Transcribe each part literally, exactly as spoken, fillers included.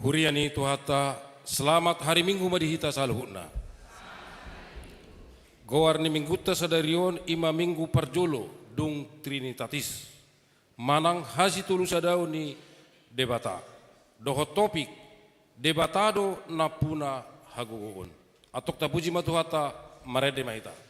Huria ni Tuhanta, selamat hari Minggu ma di hita saluhutna. Goar ni Minggunta sadari on i ma Minggu parjolo dung Trinitatis, manang hasitolusadaon ni Debata. Dohot topik, Debata do nampuna hagogoon. Antong tapuji ma Tuhanta, marende ma hita.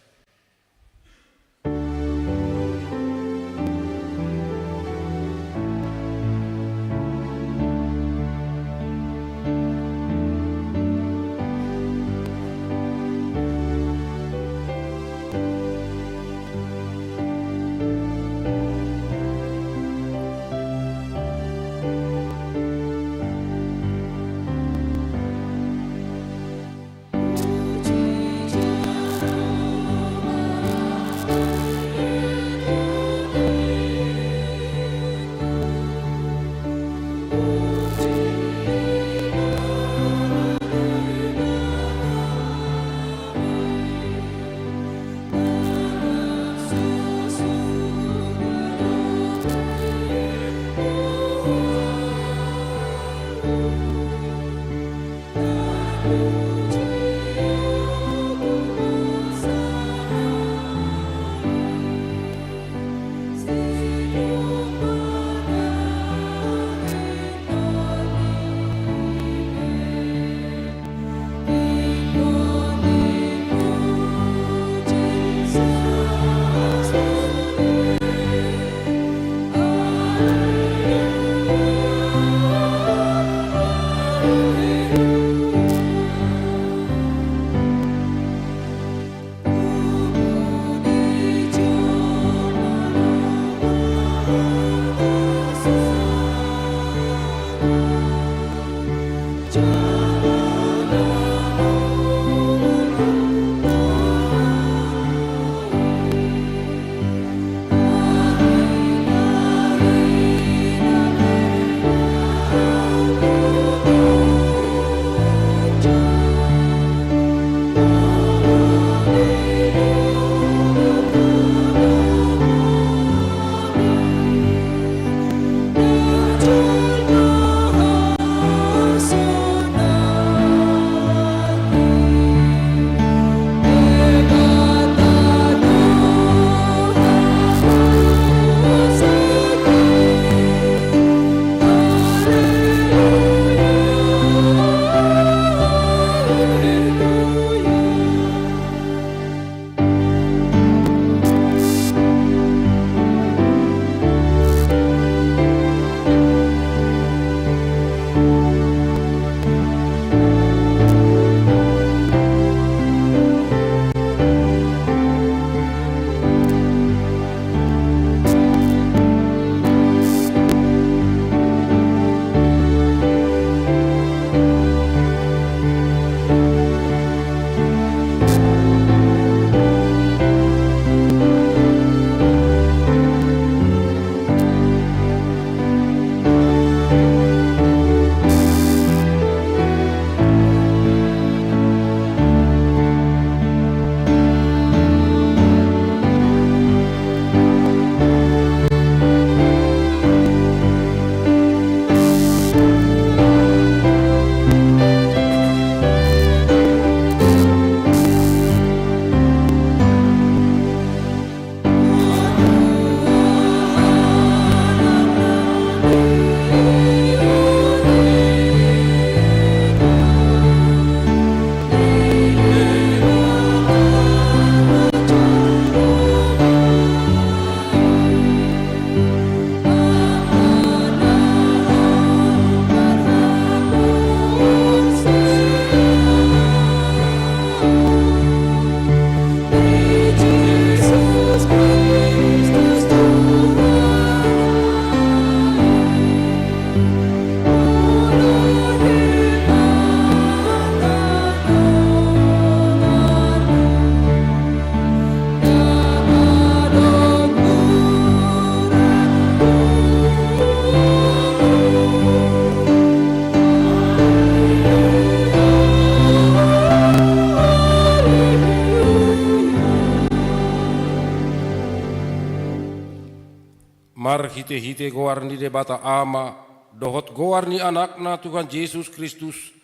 Marhitehite goar ni Debata Ama, dohot goar ni Anakna Tuhan Jesus Kristus,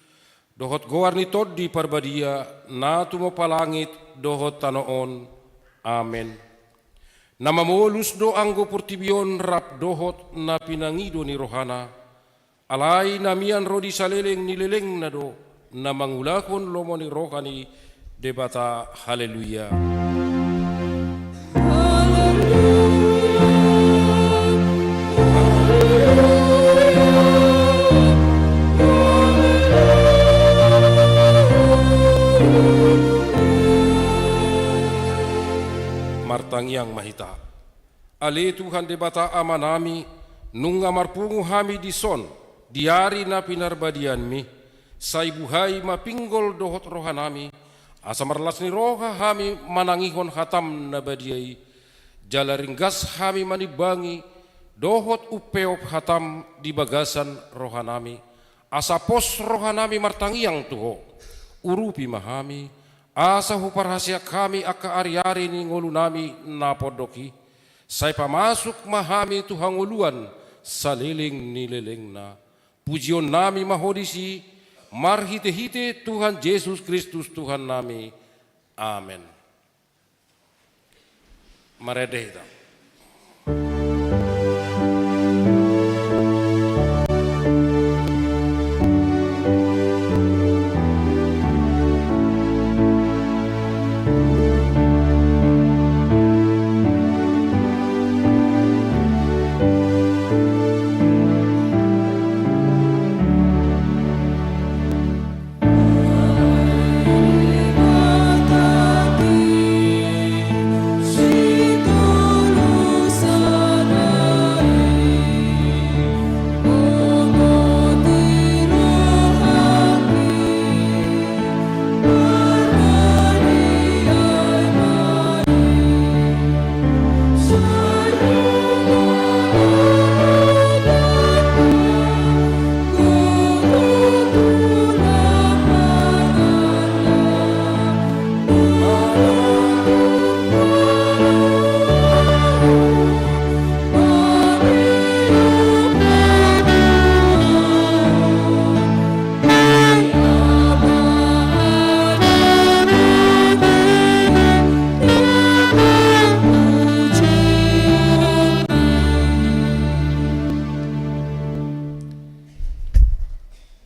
dohot goar ni Tondi Parbadia, na tumompa langit dohot tano on. Amen. Na mamolus do anggo portibi on rap dohot na pinangido ni rohana, alai na mian ro di saleleng ni lelengna do, na mangulahon lomo ni roha ni Debata. Haleluya. Martangiang ma hita. Ale Tuhan Debata Amanami, nunga marpungu hami dison, di ari na pinarbadianmi, sai buhai ma pinggol dohot rohanami, asa marlas ni roha hami manangihon hatam na badia i, jala ringgas hami manimbangi, dohot umpeop hatam di bagasan rohanami, asa pos rohanami martangiang tu Ho. Urupi ma hami, asa huparhaseang hami angka ari-ari ni ngolunami na pondok i, sai pamasuk ma hami tu hangoluan saleleng ni lelengna. Pujionnami ma Ho disi, marhite-hite Tuhan Jesus Kristus Tuhannami. Amen. Marende hita.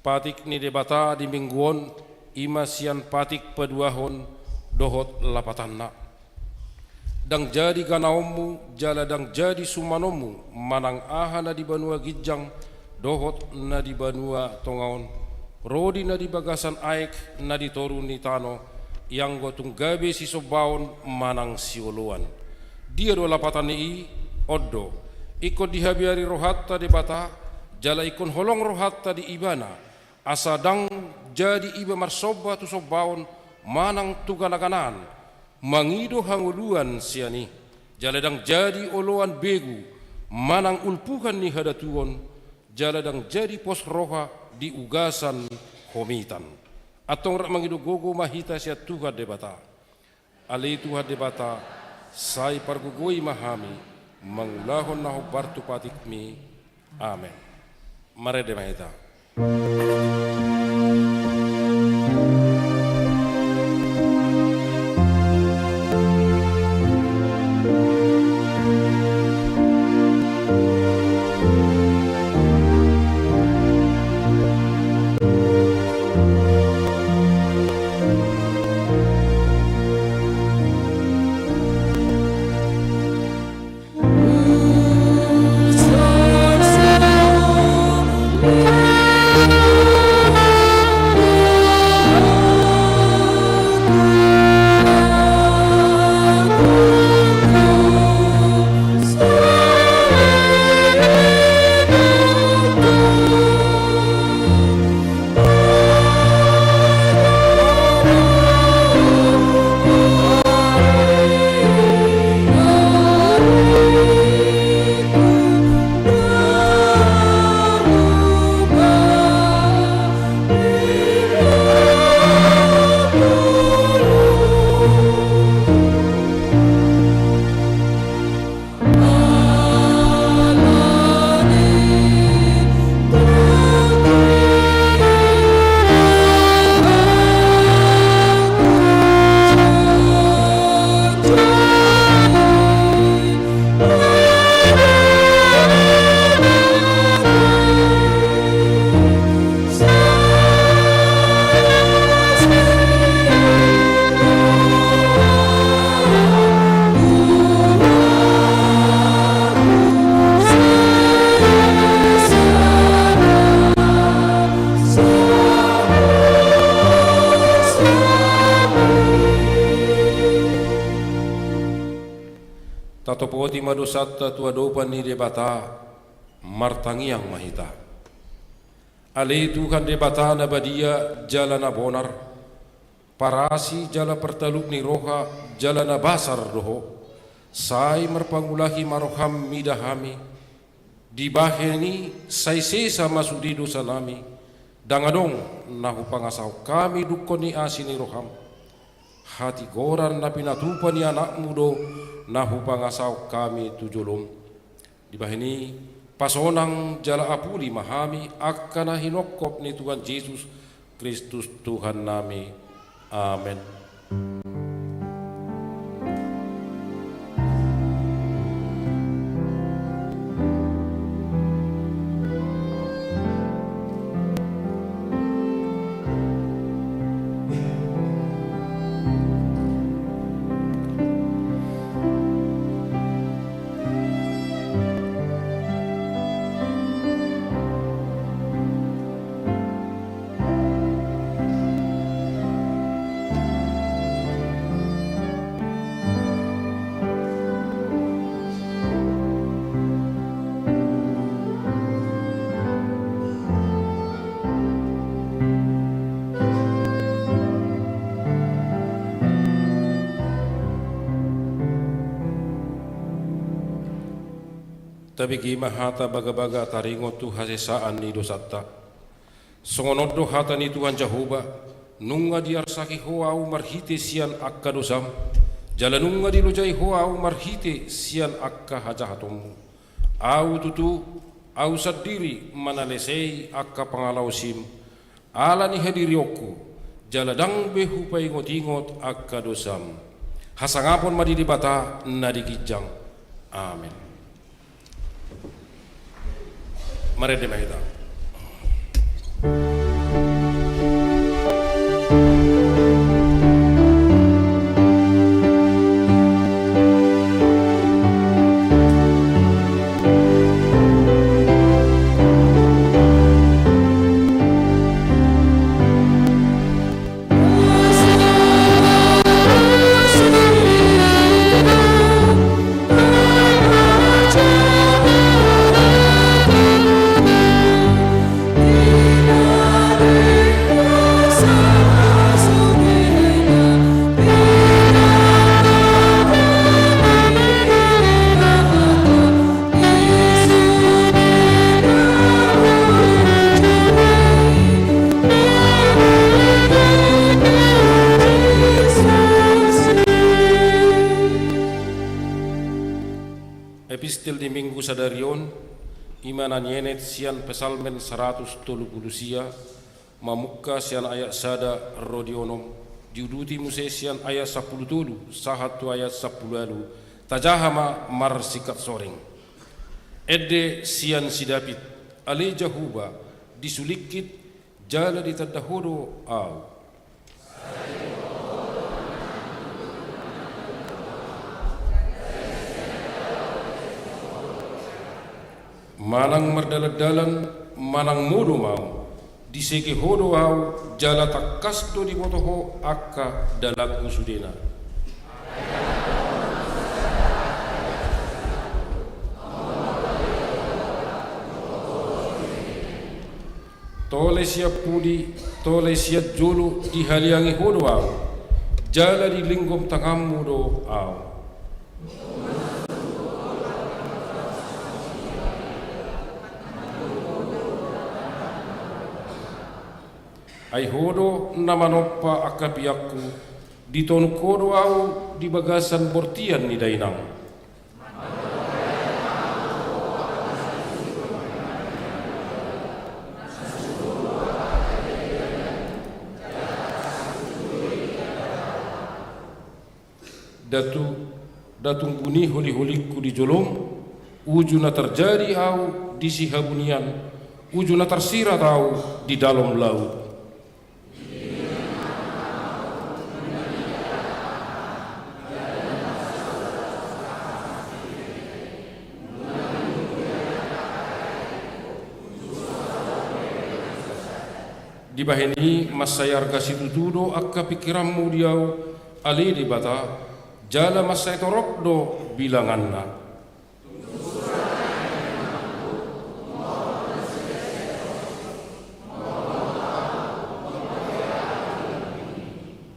Patik ni Debata di minggu on, i ma sian patik paduahon dohot lapatanna. Ndang jadi ganaonmu, jala ndang jadi sumanonmu, manang aha na di banua ginjang, dohot na di banua tonga on, rodi na di bagasan aek, na di toru ni tano, ianggo tung gabe sisombaon manang sioloan. Dia do lapatan ni i? On do, ingkon dihabiari rohanta Debata, jala ingkon holong rohanta di Ibana, asa ndang jadi iba marsomba tu sombaon manang tu gana-ganaan, mangido hangoluan sian i, jala ndang jadi oloan begu manang ulpuhan ni hadatuon, jala ndang jadi pos roha di ugasan homitan. Antong rap mangido gogo ma hita sian Tuhan Debata. Ale Tuhan Debata, sai pargogoi ma hami mangulahon na hombar tu patikmi. Amen. Marende ma hita. ma dosanta tu adopan ni Debata, martangiang ma hita. Ale Tuhan Debata na badia jala na bonar, parasi jala partaluk ni roha jala na basar do Ho, sai marpangulahi ma roham mida hami, dibahen i sai sesa ma sude dosanami, ndang adong na hupangasahon hami dungkon ni asi ni roham. Hatigoran na pinatupa ni anakmu do na hupangasahon hami tu jolom. Dibahen i, pasonang jala apuli ma hami angka na hinongkop ni Tuhan Jesus Kristus Tuhannami. Amen. Tabege ma hata bagabaga taringot tu hasesaan ni dosanta. Songon on do hata ni Tuhan Jahowa: Nunga diarsaki Ho Ahu marhite sian angka dosam, jala nunga dilojai Ho Ahu marhite sian angka hajahatonmu. Ahu tutu, Ahu sandiri manalesei angka pangalaosim, ala ni hadirionku, jala ndang be hupaingotingot angka dosam. Hasangapon ma di Debata na di ginjang. Amen. Marende ma hita. Epistel di Minggu sadari on, i ma na nienet sian Psalmen saratus tolu pulu sia, mamungka sian ayat sada ro di onom, diuduti muse sian ayat sampulu tolu sahat tu ayat sampulu ualu. Tajaha ma marsingkat soring. Ende sian si Daud. Ale Jahowa, disulingkit jala ditanda Ho do ahu. Manang mardalandalan, manang modom ahu, disege Ho do ahu, jala tangkas do diboto Ho angka dalanku sudena. Tole sian pudi, tole sian jolo dihaliangi Ho do ahu, jala dilinggom tanganmu do ahu. Ai Ho do na manompa angka peakku, ditonuk Ho do ahu di bagasan bortian ni dainang. Ndang tu-, ndang tung buni holiholingku di jolom, uju na tarjadi ahu di sihabunian, uju na tarsirat ahu di dalam laut. Dibahen i mansai arga situtu do angka pingkiranmu di ahu, ale Debata, jala mansai torop do bilanganna.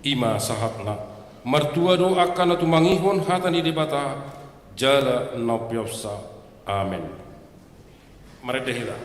I ma sahatna. Martua do angka na tumangihon hata ni Debata jala na umpeopsa. Amen. Marende hita.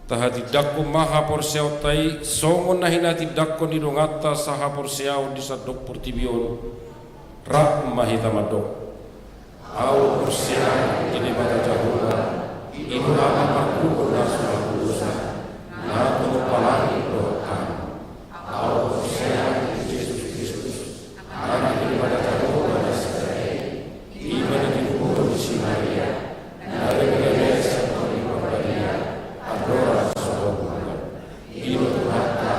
Tahatindangkon ma haporseaonta i songon na hinatindangkon ni donganta sahaporseaon di sandok portibi on. Rap ma hita mandok. Ahu porsea di Debata Jahowa, i do Ama na margogo na so mardosa, na tumompa langit dohot tano. Ahu porsea di Jesus Kristus, Anak ni Debata Jahowa na sijati, i ma na tinubuhon ni si Maria, na gabe sian Tondi Parbadia, andorang so hau bulan. I do Tuhanta,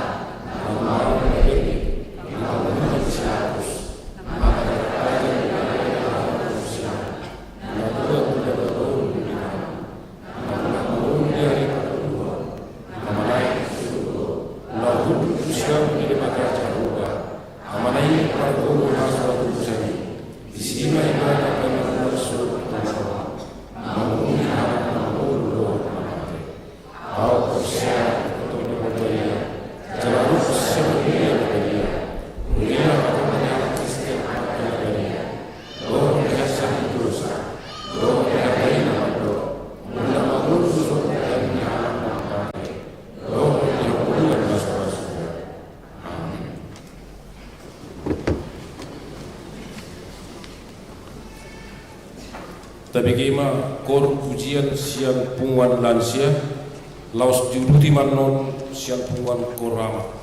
na mambahen na gelleng, na mambunuh si Pilatus, na mangalehon raja ni Galilea, na tuat tu dalaon ni Daud, na mulak mangolu di ari patoluhon, na manaek tu surgo, laho hundul tu siamun ni Debata Jahowa, Amana i na margogo na so mardosa i, disi ma ibana paima mulak surgo tu tano on, mangumuni halak na mangolu dohot na mate. Ahu porsea tu Tondi Parbadia, jala adong sian Tondi Parbadia, huria na patar ni halak Kristen angka na badia, dohot pengakuan ni dosa, dohot pengakuan na mandok, molo na mangolu tu surgo ni halak na mate, dohot di hangoluan na so ra suda. Amen. Tabege ma kor pujian sian punguan lansia, laos diuduti ma annon sian punguan kor ama.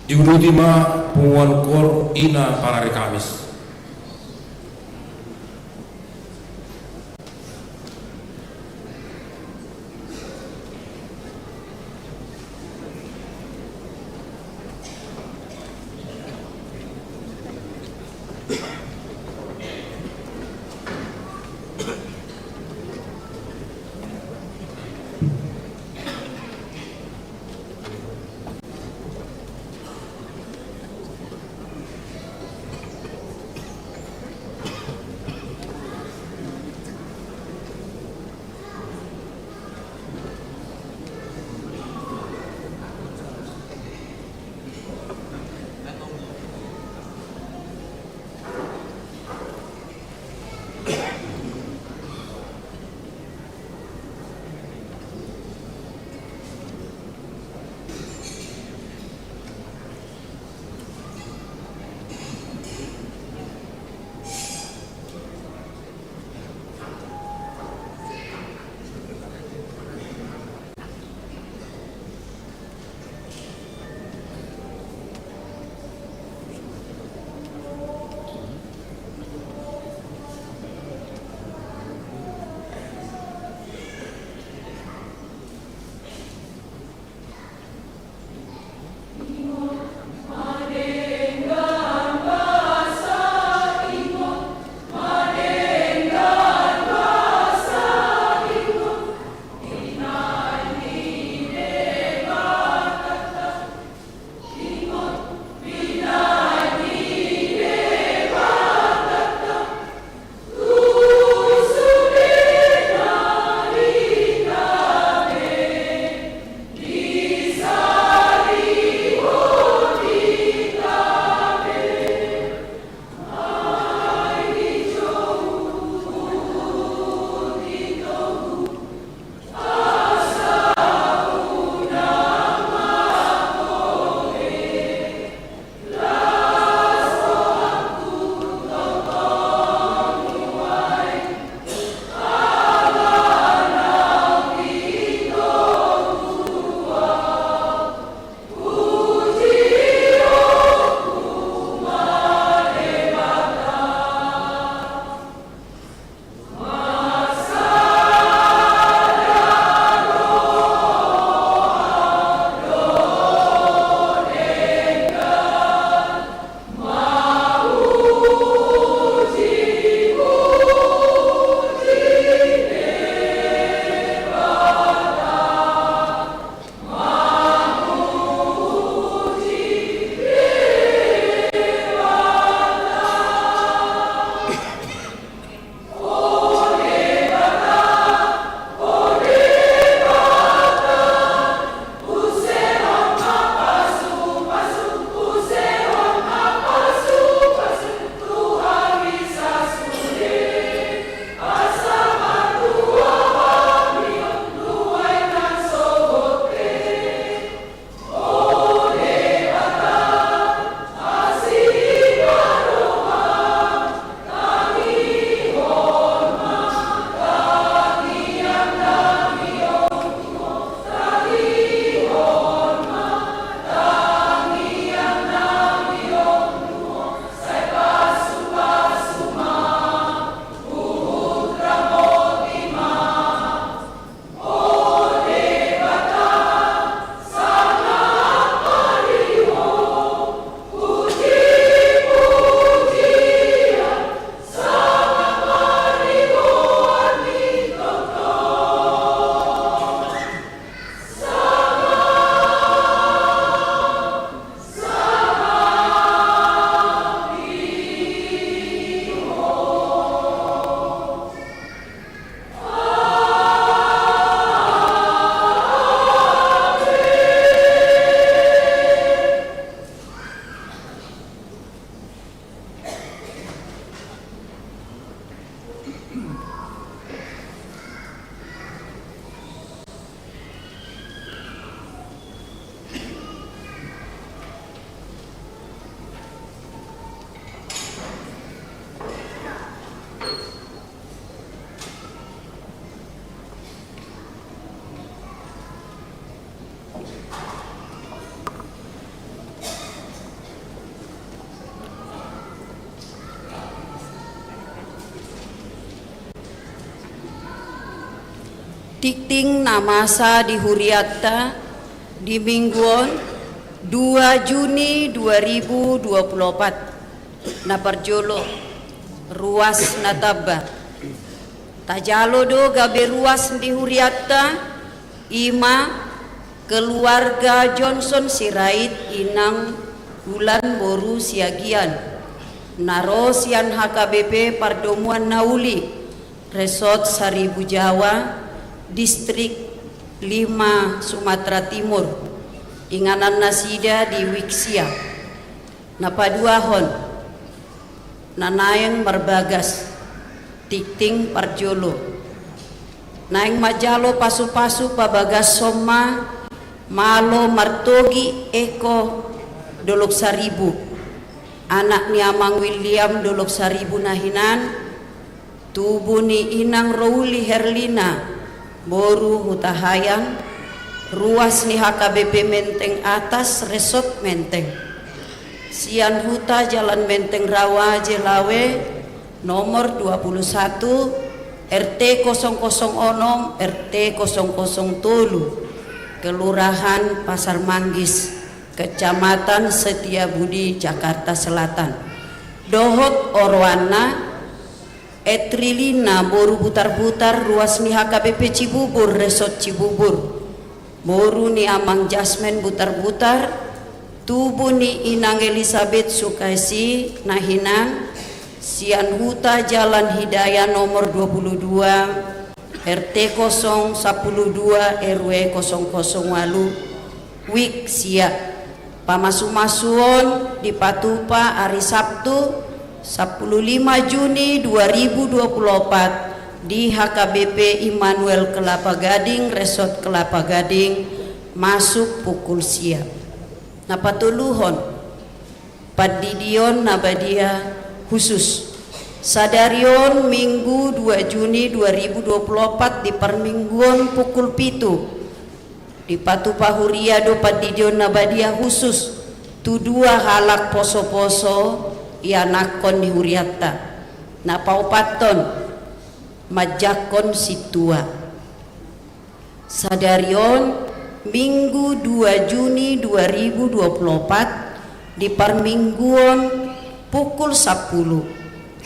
Diuduti ma punguan koor ina parari Kamis. Tingting na masa di hurianta di minggu on, dua Juni dua ribu dua puluh opat. Na parjolo, ruas na tamba. Tajalo do gabe ruas di hurianta, i ma keluarga Johnson Sirait, inang Bulan boru Siagian, na ro sian H K B P Pardomuan Na Uli, Resort Saribu Jawa, Distrik lima Sumatera Timur. Inganan nasida di wijk sia. Na paduahon, na naeng marbagas, tingting parjolo. Naeng manjalo pasupasu pabagashon ma Malo Martogi Eko Dolok Saribu, anak ni Amang William Dolok Saribu na hinan, tubu ni Inang Rouli Herlina boru Hutahaean, ruas ni H K B P Menteng Atas, Resort Menteng. Sian huta Jalan Menteng Rawa, Jelawe, nomor dua puluh satu, R T kosong kosong onom, R T kosong kosong tolu, Kelurahan Pasar Manggis, Kecamatan Setiabudi, Jakarta Selatan. Dohot oroanna, Etrilina boru Butarbutar, ruas ni H K B P Cibubur, Resort Cibubur. Boru ni Amang Jasmen Butarbutar, tubu ni Inang Elisabet Sukaisi na hinan, sian huta Jalan Hidayah nomor dua puluh dua, R T kosong sapuluh dua, R W kosong kosong walu, wijk sia. Pamasumasuon dipatupa ari Sabtu, sampulu lima Juni dua ribu dua puluh opat, di H K B P Immanuel Kelapa Gading, Resort Kelapa Gading, masuk pukul sia. Na patoluhon, pandidion na badia husus. Sadari on Minggu dua Juni dua ribu dua puluh opat, di parmingguon pukul pitu, dipatupa huria do pandidion na badia husus tu dua halak posoposo ianakhon ni hurianta. Na paopathon, manjangkon sintua. Sadari on Minggu dua Juni dua ribu dua puluh opat, di parmingguon pukul sampulu,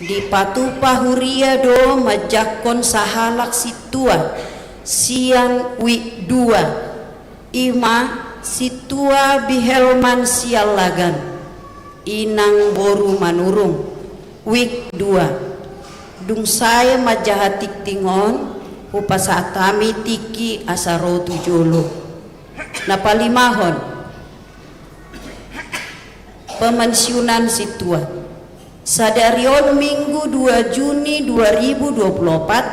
dipatupa huria do manjangkon sahalak sintua sian wijk dua, i ma sintua Bihelman Siallagan, inang boru Manurung, wijk dua. Dung sae manjaha tingting on, hupasahat hami tingki asa ro tu jolo. Na palimahon, pemensiunan sintua. Sadari on Minggu dua Juni dua ribu dua puluh opat,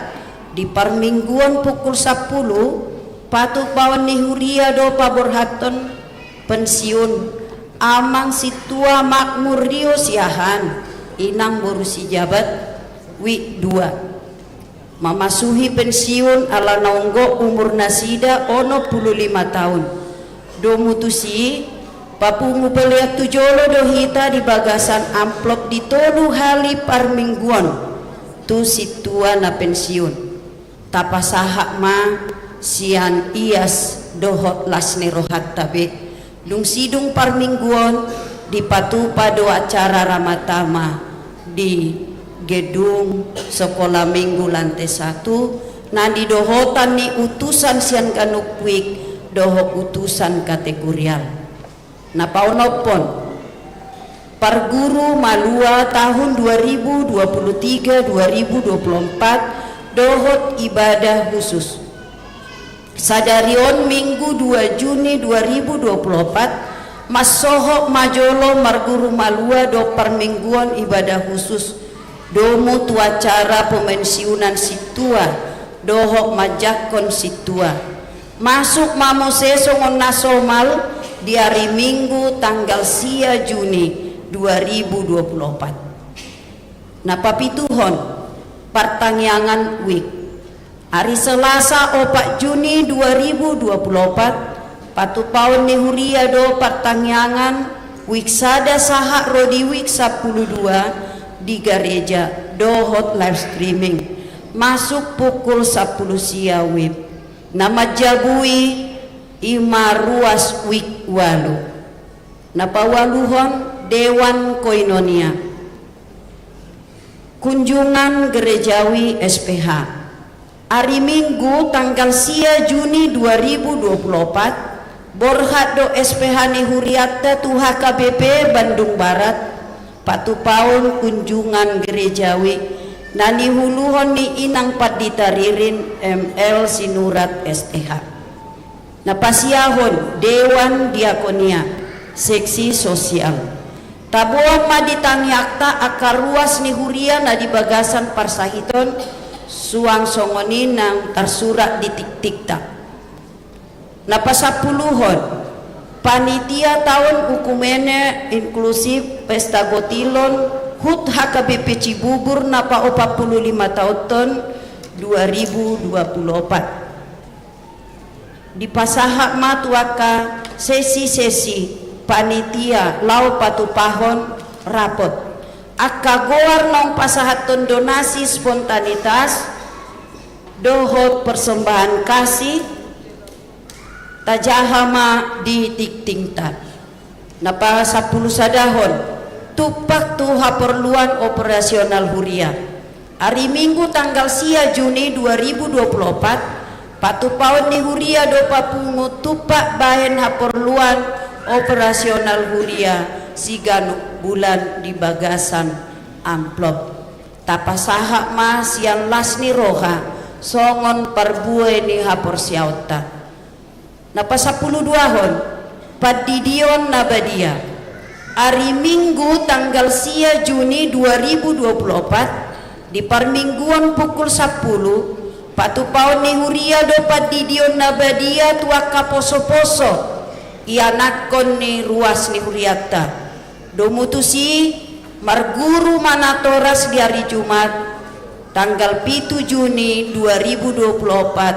di parmingguon pukul sampulu, patupaon ni huria do paborhathon pensiun Amang Sintua Makmur Rio Siahaan, inang boru Sijabat, wijk dua. Mamasuhi pensiun ala naung gok umur nasida onom pulu lima taon. Domu tusi, papungu pelean tu jolo do hita di bagasan amplop di tolu hali parmingguon tu sintua na pensiun. Tapasahat ma sian ias dohot las ni rohanta be. Dung sidung parmingguon, dipatupa do acara ramatama di gedung Sekolah Minggu lantai satu, na nidohotan ni utusan sian ganup wijk dohot utusan kategorial. Na paonomhon, Parguru Malua tahun dua ribu dua puluh tiga dua ribu dua puluh empat dohot ibadah khusus. Sadari on Minggu dua Juni dua ribu dua puluh opat, mansohot ma jolo marguru malua dohot parmingguon ibadah khusus, domu tu acara pemensiunan sintua dohot manjangkon sintua. Masuk ma muse songon na somal di ari Minggu tanggal sia Juni dua ribu dua puluh opat. Na papituhon, partangiangan wijk. Ari Selasa opat Juni dua ribu dua puluh opat, patupaon ni huria do partangiangan wijk sada sahat ro di wijk sampulu dua di gareja dohot live streaming. Masuk pukul sampulu sia wib. Na manjabui i ma ruas WIC ualu. Na paualuhon, Dewan Koinonia. Kunjungan Gerejawi S P H. Ari Minggu tanggal sia Juni dua ribu dua puluh opat, borhat do S P H ni hurianta tu H K B P Bandung Barat, patupaon kunjungan gerejawi na niuluhon ni Inang Pandita Ririn M L Sinurat S T H. Na pasiahon Dewan Diakonia, seksi sosial. Taboan ma di tangiangta angka ruas ni huria na di bagasan parsahiton, suang songon i na tarsurat di tingtingta. Na pasampuluhon, panitia taon ukumene inklusif pesta gotilon hut H K B P Cibubur na paopat pulu lima taonhon dua ribu dua puluh opat. Dipasahat ma tu angka sesi-sesi panitia laho patupahon rapot. Angka goar naung pasahathon donasi spontanitas dohot persembahan kasih, tajaha ma di tingtingta. Na pasampulusadahon, tumpak tu haporluan operasional huria. Ari Minggu tanggal sia Juni dua ribu dua puluh opat, patupaon ni huria do papungu tumpak bahen haporluan operasional huria siganup bulan di bagasan amplop. Tapasahat ma sian las ni roha songon parbue ni haporseaonta. Na pasampuluduahon, pandidion na badia. Ari Minggu tanggal sia Juni dua ribu dua puluh opat, di parmingguon pukul sampulu, patupaon ni huria do pandidion na badia tu angka poso-poso ianakhon ni ruas ni hurianta. Domu tusi, marguru ma natoras di ari Jumat, tanggal pitu Juni dua ribu dua puluh opat,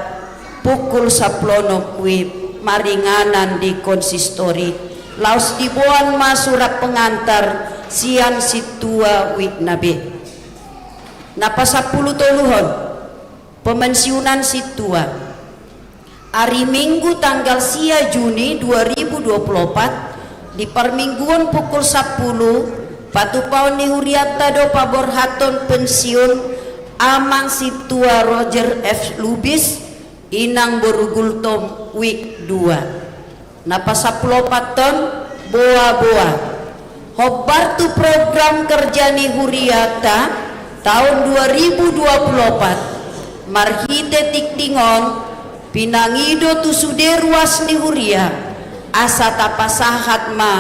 pukul sampulu onom WIB, maringanan di konsistori. Laos diboan ma surat pengantar sian sintua WIB na be. Na pasampulutoluhon, pemensiunan sintua. Ari Minggu tanggal sia Juni dua ribu dua puluh opat, di parmingguon pukul sampulu, patupaon ni hurianta do paborhathon pensiun Amang Sintua Roger F Lubis, Inang boru Gultom, WIB dua. Na pasampuluopathon, boa-boa. Hombar tu program kerja ni hurianta taon dua ribu dua puluh opat. Marhite tingting on, pinangido tu sude ruas ni huria, asa tapasahat ma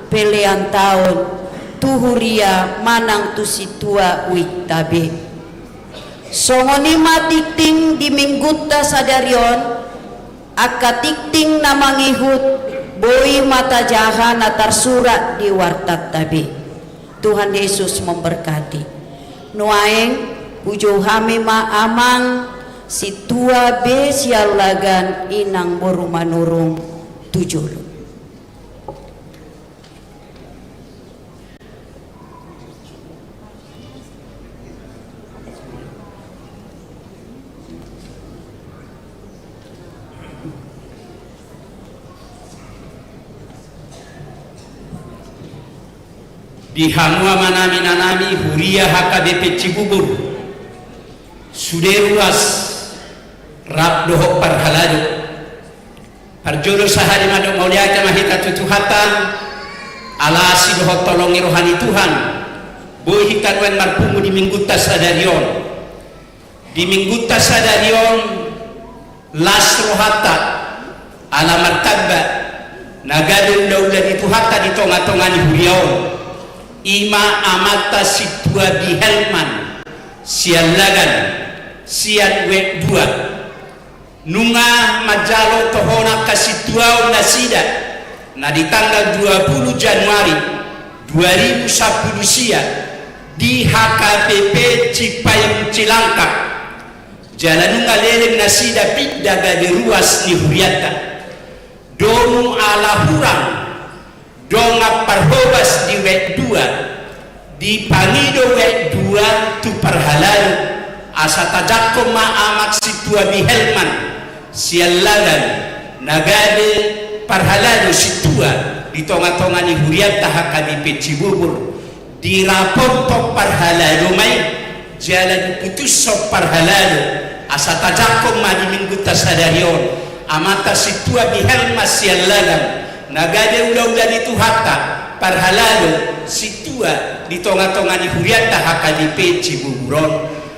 pelean taon tu huria manang tu sintua WIB-ta be. Songon i ma tingting di Minggunta sadari on, angka tingting na mangihut boi ma tajaha na tarsurat di wartanta be. Tuhan Yesus memberkati. Nuaeng, hujou hami ma Amang Sintua B. Siallagan, Inang boru Manurung tu jolo. Di hamu amanami, inanami, huria H K B P Cibubur, sude ruas, rap dohot parhalado. Parjolo sahali mandok mauliate ma hita tu Tuhanta, ala asi dohot holong ni roha ni Tuhan, boi hita nuaeng marpungu di Minggunta sadari on. Di Minggunta sadari on, las rohanta, ala martamba na gabe ula-ula ni Tuhanta di tonga-tonga ni huria on. I ma amanta Sintua Bihelman Siallagan, sian WIB dua. Nunga manjalo tohonan hasintuaon nasida, na di tanggal dua puluh Januari dua ribu sampulu sia, di H K B P Cipayung Cilangkap. Jala nunga leleng nasida pinda gabe ruas ni hurianta. Domu ala hurang dongan parhobas di WIB dua, dipangido WIB dua tu parhalado, asa tajangkon ma Amang Sintua Bihelman Siallagan, na gabe parhalado sintua di tongatonga ni hurianta H K B P Cibubur, dirapothon parhalado ma i, jala diputushon parhalado, asa tajangkon ma di minggunta sadari on, amanta sintua Bihelman Siallagan, na gabe ulaula ni Tuhanta, parhalado sintua di tongatonga ni hurianta H K B P Cibubur on.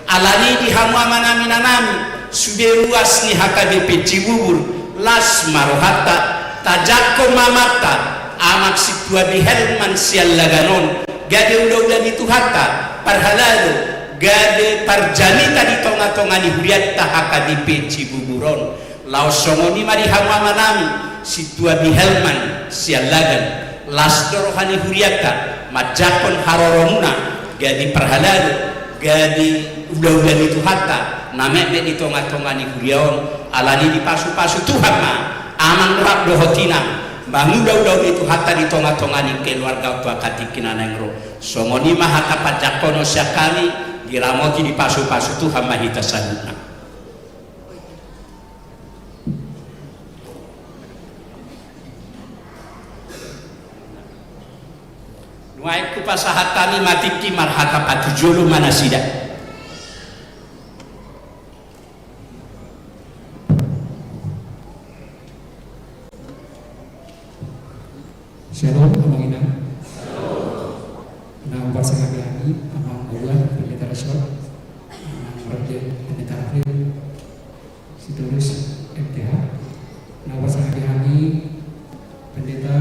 Alani i di hamu amanami, inanami, sude ruas ni H K B P Cibubur, las ma rohanta, tajangkon ma amanta, amang sintua Bihelman Siallagan on, gabe ulaula ni Tuhanta, parhalado, gabe parjamita di tongatonga ni hurianta H K B P Cibubur on. Laos songon i ma di hamu amanami, sintua Bihelman Siallagan, las do roha ni hurianta, manjangkon haroromuna, gabe parhalado, gabe ulaula ni Tuhanta, na metmet di tongatonga ni huria on. Alani i dipasupasu Tuhan ma, amang rap dohot inang, mangula ulaula ni Tuhanta di tongatonga ni keluarga on tu angka tingki na naeng ro. Songon i ma hata panjangkonon sian hami, diramoti dipasupasu Tuhan ma hita saluhutna. Nuaeng hupasahat hami ma tingki marhata patujolo ma nasida. Syalom, amang inang. Na hupasahat hami, amang Ogan, Pendeta Resort, amang Raja, Pendeta April, Sitorus, M T H. Na hupasahat hami, Pendeta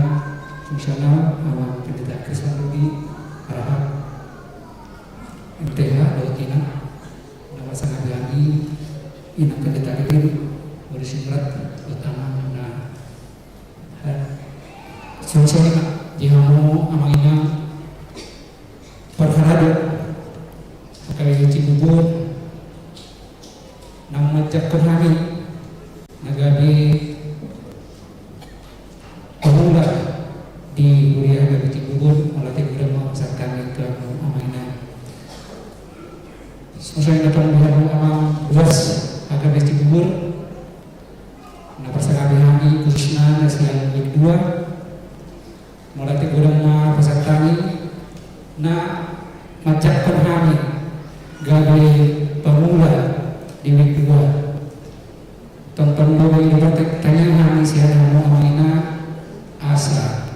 Fungsional, amang Pendeta Krisman Rubi, Arahap, M T H, dohot inang. Na hupasahat hami, inang Pendeta Kevin, Boris Imrat, dohot amang na Songon i ma di hamu amang inang parhalado H K B P Cibubur, na manjangkon hami na gabe pangula di huria H K B P Cibubur, mauliate godang ma hupasahat hami tu hamu amang inang. Songon i ma di hamu amang ruas H K B P Cibubur, na parsangap hami khususna na sian wik dua. Mauliate godang ma hupasahat hami na manjangkon hami gabe pangula di wik dua. Tongtong do i do partangiangan hami sian hamu amang inang, asa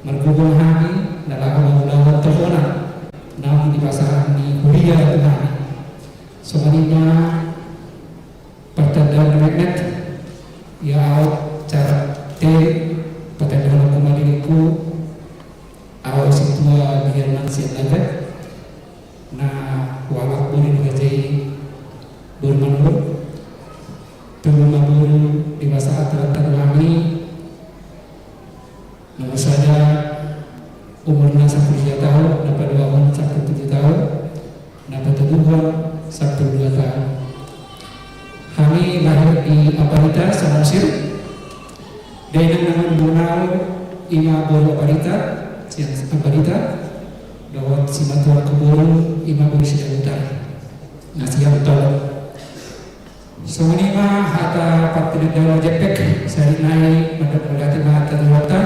margogo hami na laho mangulahon tohonan naung dipasahat ni huria tu hami. Songon i ma partangiangan na metmet, ia aut cara te partangiangan hukum adiliku, aut sintua Bihelman Siallagan, na hualap boru di raja i boru Manurung, tolu ma boru dipasahat Tuhanta tu hami, nomor sada umurna sampulu sia taon, na paduahon sampulu pitu taon, na patoluhon sampulu dua taon. Hami lahir di Ambarita, Samosir. Dainang na manungkun au ima boru Ambarita, sian Ambarita, dohot simatuangku boru ima boru Sidabutar, na sian Tolo. Songon i ma hata partinandaon na jempek, sahali nai mandok mauliate ma hata tu Tuhanta,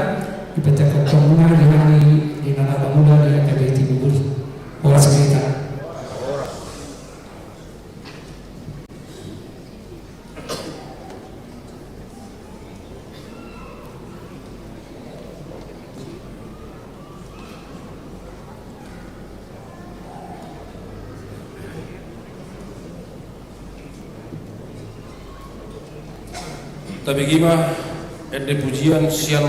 dipanjangkon hamu ma di hami di na naeng mangula di H K B P Cibubur. Horas ma hita. Tabege ma ende pujian sian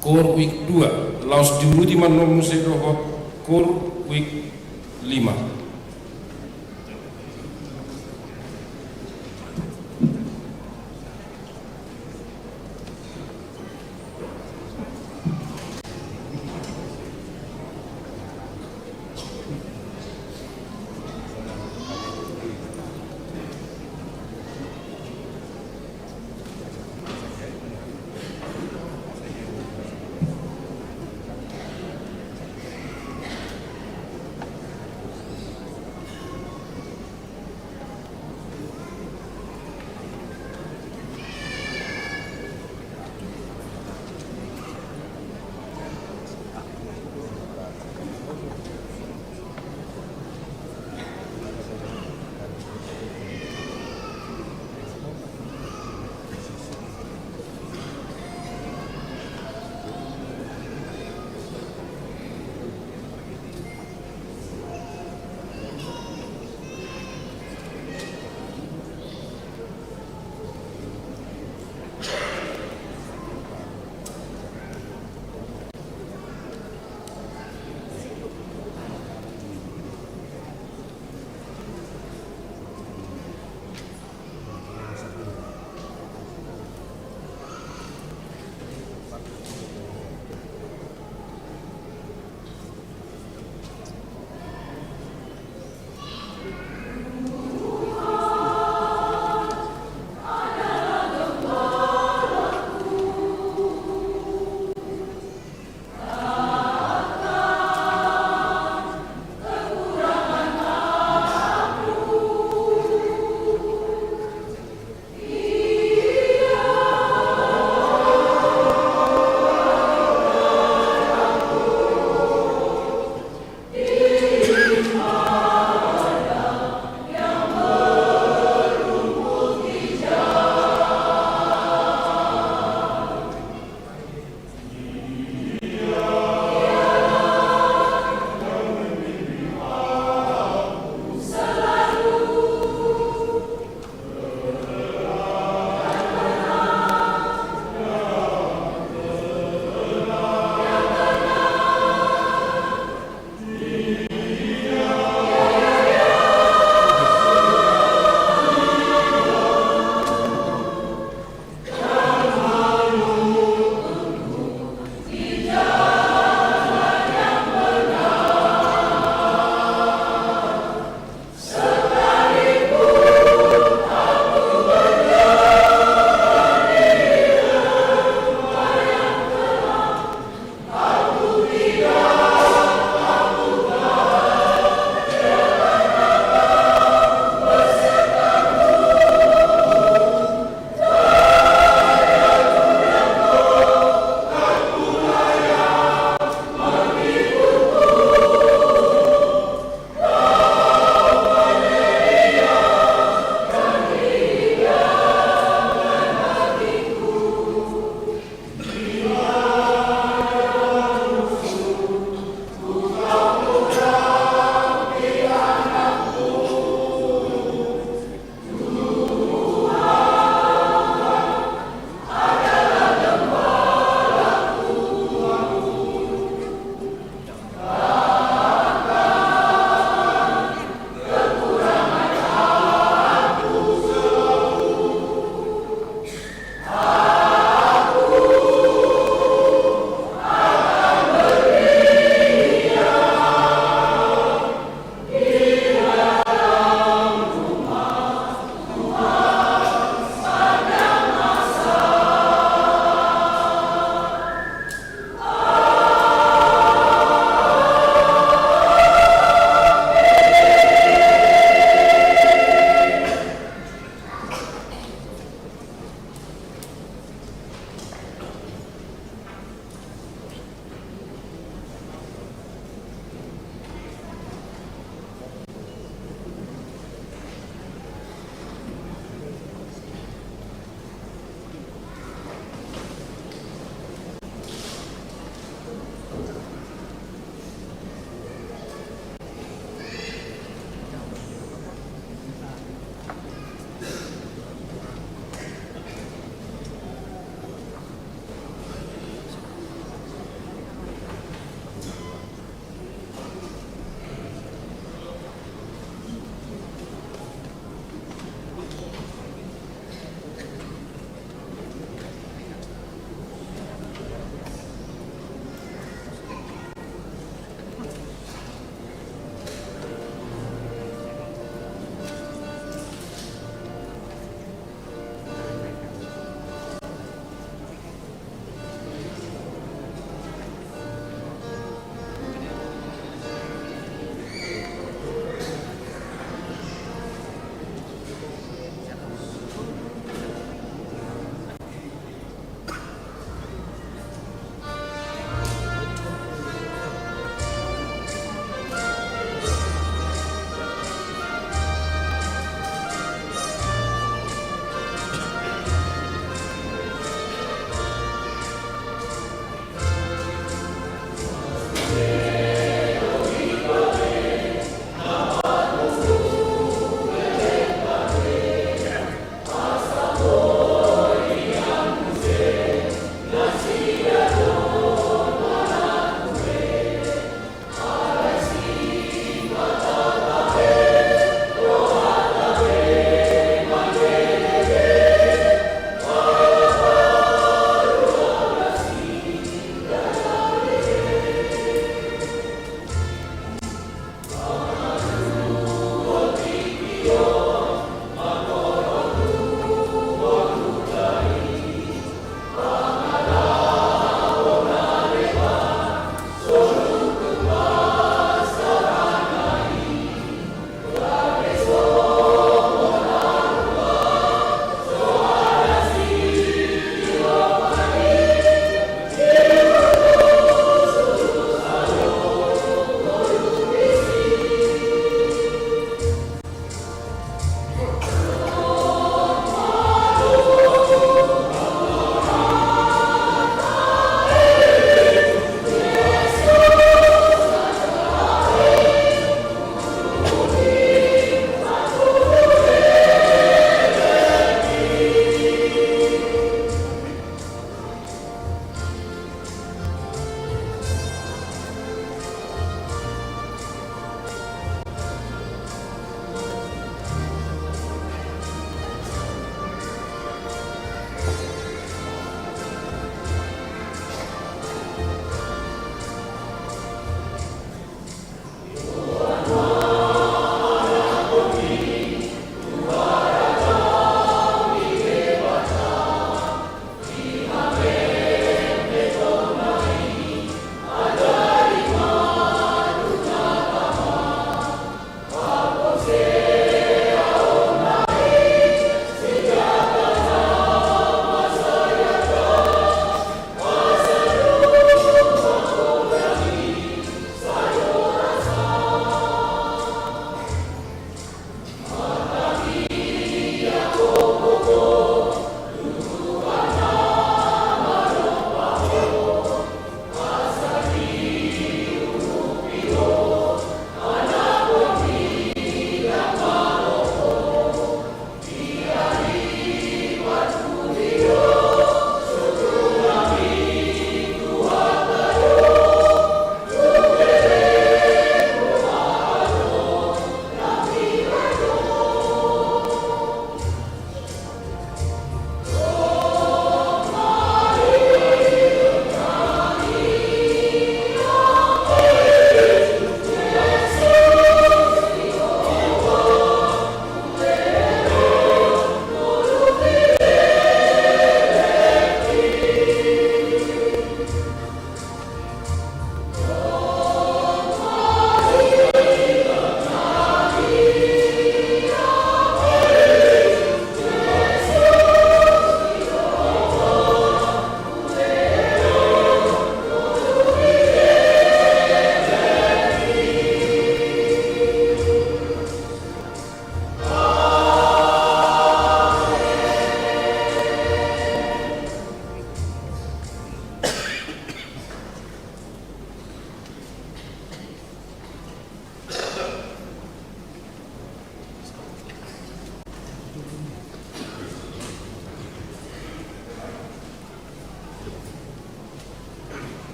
Koor wik dua, laos diuruti ma annon muse dohot Koor wik lima.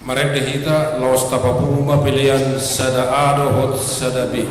Marende hita, laos tapapungu ma pelean sada A dohot sada B.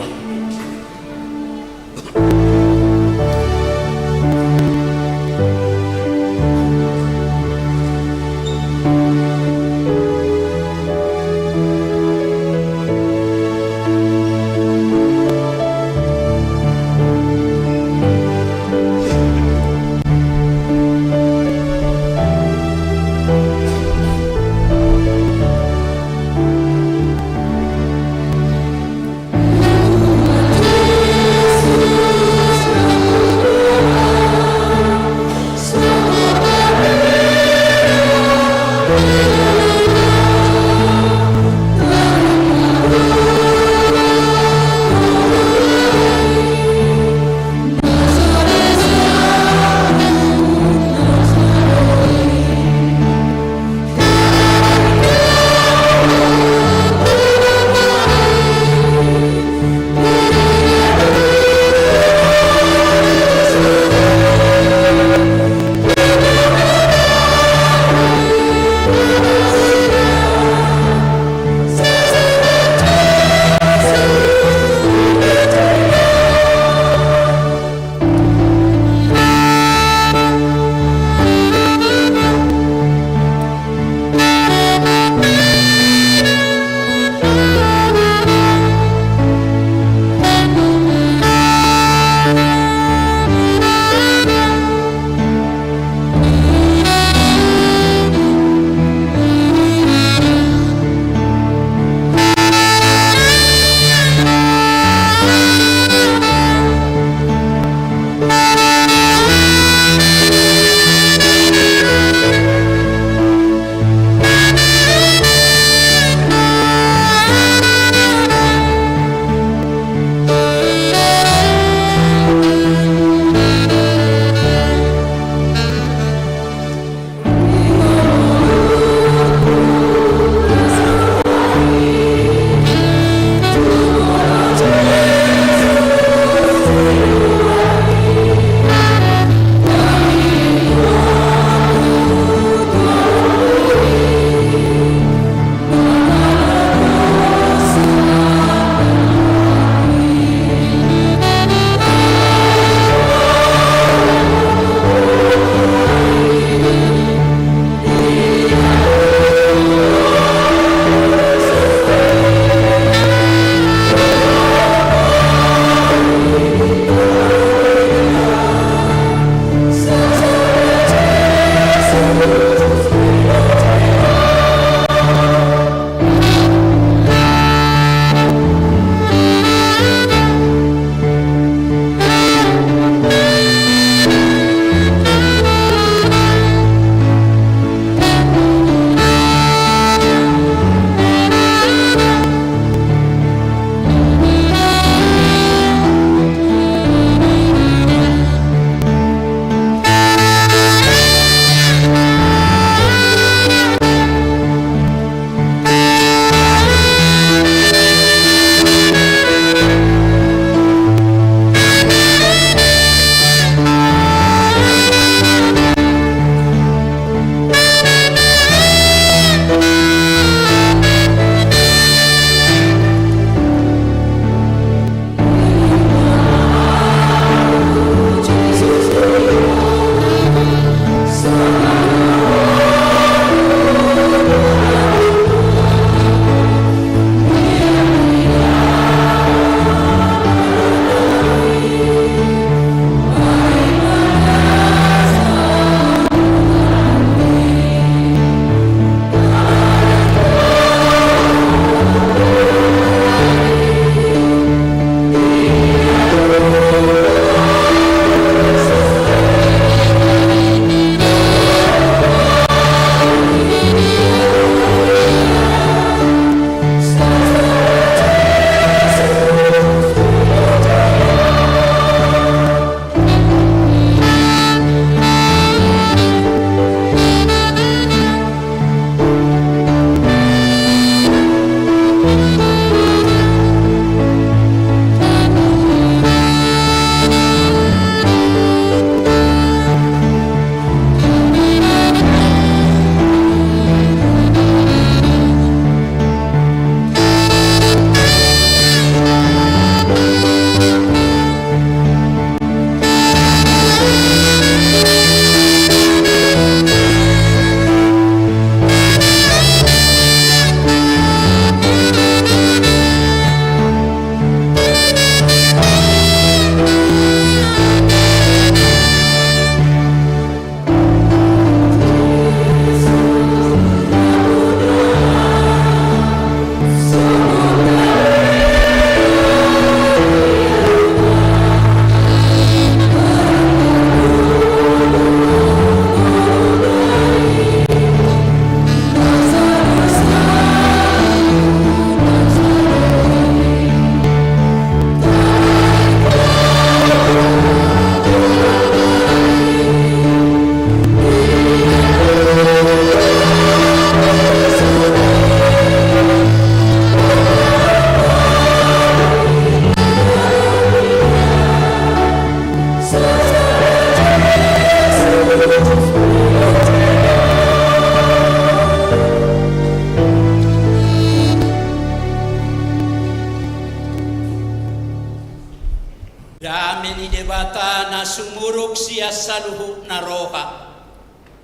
Turuk sian saluhutna roha,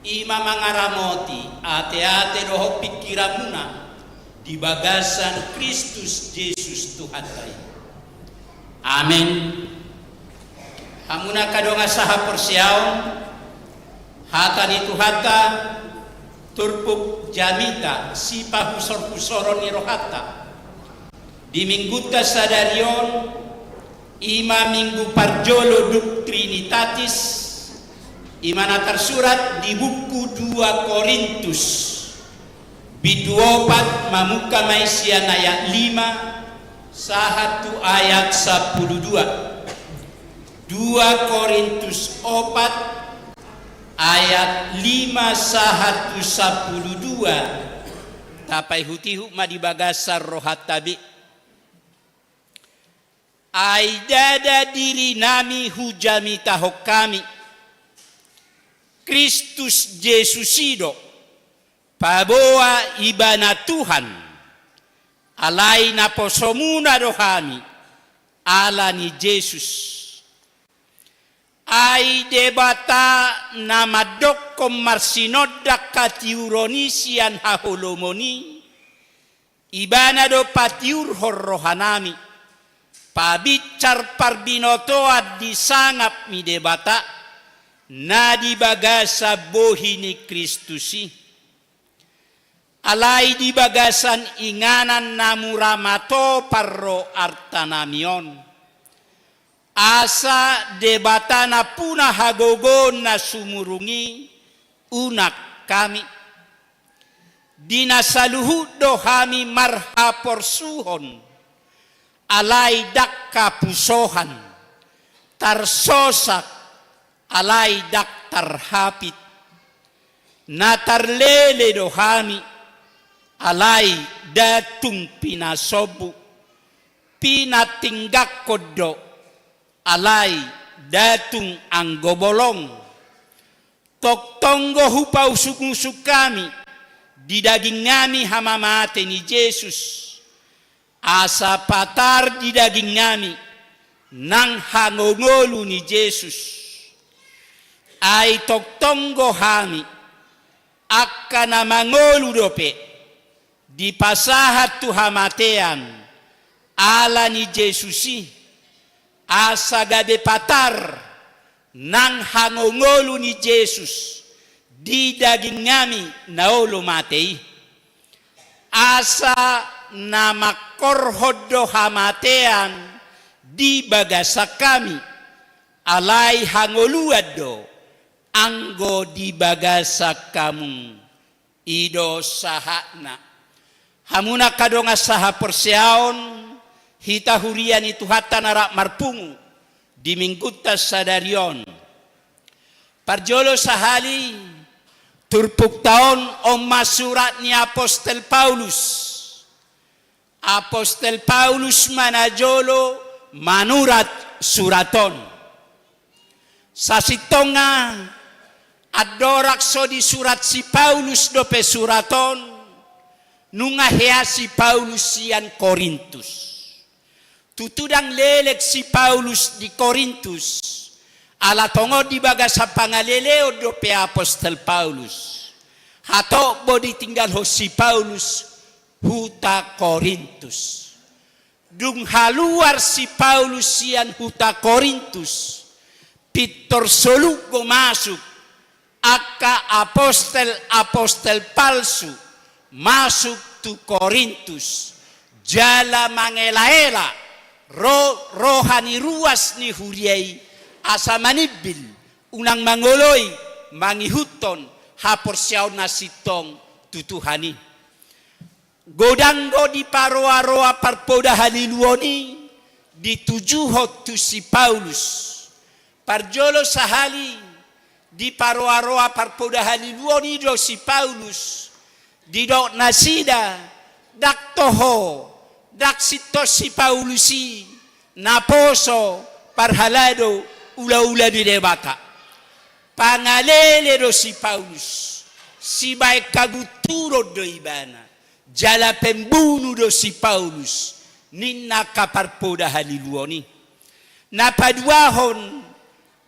i ma mangaramoti ateate dohot pingkiranmuna di bagasan Kristus Jesus Tuhanta i. Amen. Hamuna angka dongan sahaporseaon, hata ni Tuhanta turpuk jamita, sipahusorhusoron ni rohanta di Minggunta sadari on, i ma Minggu parjolo dung Trinitatis, i ma na tarsurat di buku dua Korintus, bindu opat, mamungka ma i sian ayat lima sahat tu ayat sampulu dua. Dua Korintus opat ayat lima sahat tu sampulu dua. Tapaihutihut ma di bagasan rohanta be. Ai ndada dirinami hujamitahon hami, Kristus Jesus i do, paboa Ibana Tuhan, alai naposomuna do hami ala ni Jesus. Ai Debata na mandokkon marsinondang hatiuron i sian haholomon i, Ibana do patiurhon rohanami, pabinsar parbinotoan di sangap ni Debata, na di bagasan bohi ni Kristus i. Alai di bagasan inganan na mura matopar do artanami on, asa Debata nampuna hagogoon na sumurung i unang hami. Di na saluhut do hami marhaporsuhon, alai ndang hapusohan, tarsosak, alai ndang tarhapit. Na tarlele do hami, alai nda tung pinasombu. Pinatinggangkon do, alai nda tung anggo bolong. Tongtong do hupausungusung hami, di dagingnami hamamate ni Jesus, asa patar di dagingnami nang hangoluolu ni Jesus. Ai tongtong do hami, angka na mangolu dope, dipasahat tu hamatean ala ni Jesus i, asa gabe patar nang hangoluolu ni Jesus di dagingnami na olo mate i. Asa na mangkorhon do hamatean di bagasan hami, alai hangoluan do anggo di bagasan hamu. I do sahatna. Hamuna angka dongan sahaporseaon, hita huria ni Tuhanta na rap marpungu di Minggunta sadari on. Parjolo sahali, turpukta on, on ma surat ni Apostel Paulus. Apostel Paulus ma na jolo manurat surat on. Sasintongna, andorang so disurat si Paulus dope surat on, nunga hea si Paulus sian Korintus. Tutu ndang leleng si Paulus di Korintus, ala tongon di bagasan pangaleleon dope Apostel Paulus. Hatop do ditinggalhon si Paulus huta Korintus. Dung haluar si Paulus sian huta Korintus, pintor solup do masuk angka apostel-apostel palsu masuk tu Korintus, jala mangelaela ro-, roha ni ruas ni huria i asa manimbil, unang mangoloi mangihuthon haporseaon na sintong tu Tuhan i. Godang do diparoa-roa parpoda haliluon i ditujuhon tu si Paulus. Parjolo sahali diparoa-roa parpoda haliluon i do si Paulus, didok nasida, ndang toho, ndang sintong si Paulus i naposo parhalado ulaula ni Debata. Pangalele do si Paulus, sibaen hagunturon do ibana, jala pembunu do si Paulus, ninna angka parpoda haliluon i. Na paduahon,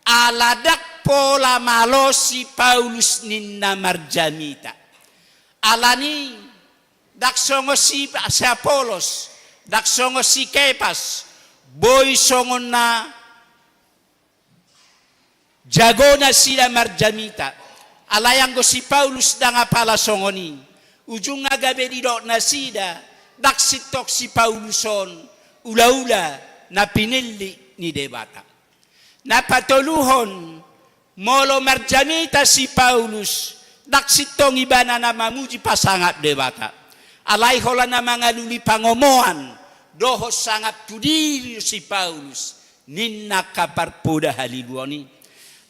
Ala ndang pola malo si Paulus ninna marjamita. Alani ndang songon si, si Apolos, ndang songon si Kepas, boi songon na jago nasida marjamita. Alai anggo si Paulus ndang apala songon i. Ujungna gabe didok nasida, ndang sintong si Paulus on ulaula na pinillit ni Debata. Na patoluhon, molo marjamita si Paulus, ndang sintong ibana na mamuji pasangap Debata. Alai holan na mangalului pangomoan dohot sangap tu diri si Paulus, ninna angka parpoda haliluon i.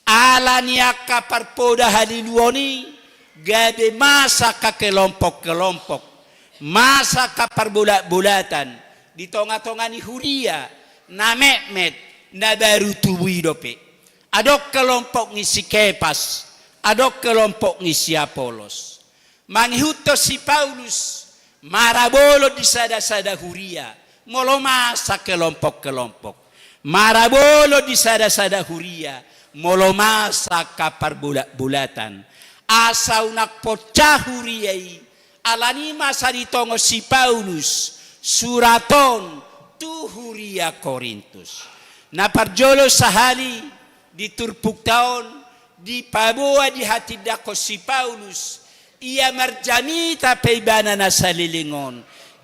Alani angka parpoda haliluon i, gabe masa angka kelompok-kelompok, masa angka parbolat-bolatan di tonga-tonga ni huria, na metmet, na baru tubu i dope. Adong kelompok ni si Kepas, adong kelompok ni si Apolos. Mangihuthon si Paulus, marabolon di sada-sada huria, molo masa kelompok-kelompok. Marabolon di sada-sada huria, molo masa angka parbolat-bolatan. Asa unang poncah huria i, alani masa ditongon si Paulus surat on tu huria Korintus. Na parjolo sahali di turpukta on, dipaboa dihatindangkon si Paulus, ia marjamita pe ibana na saleleng on,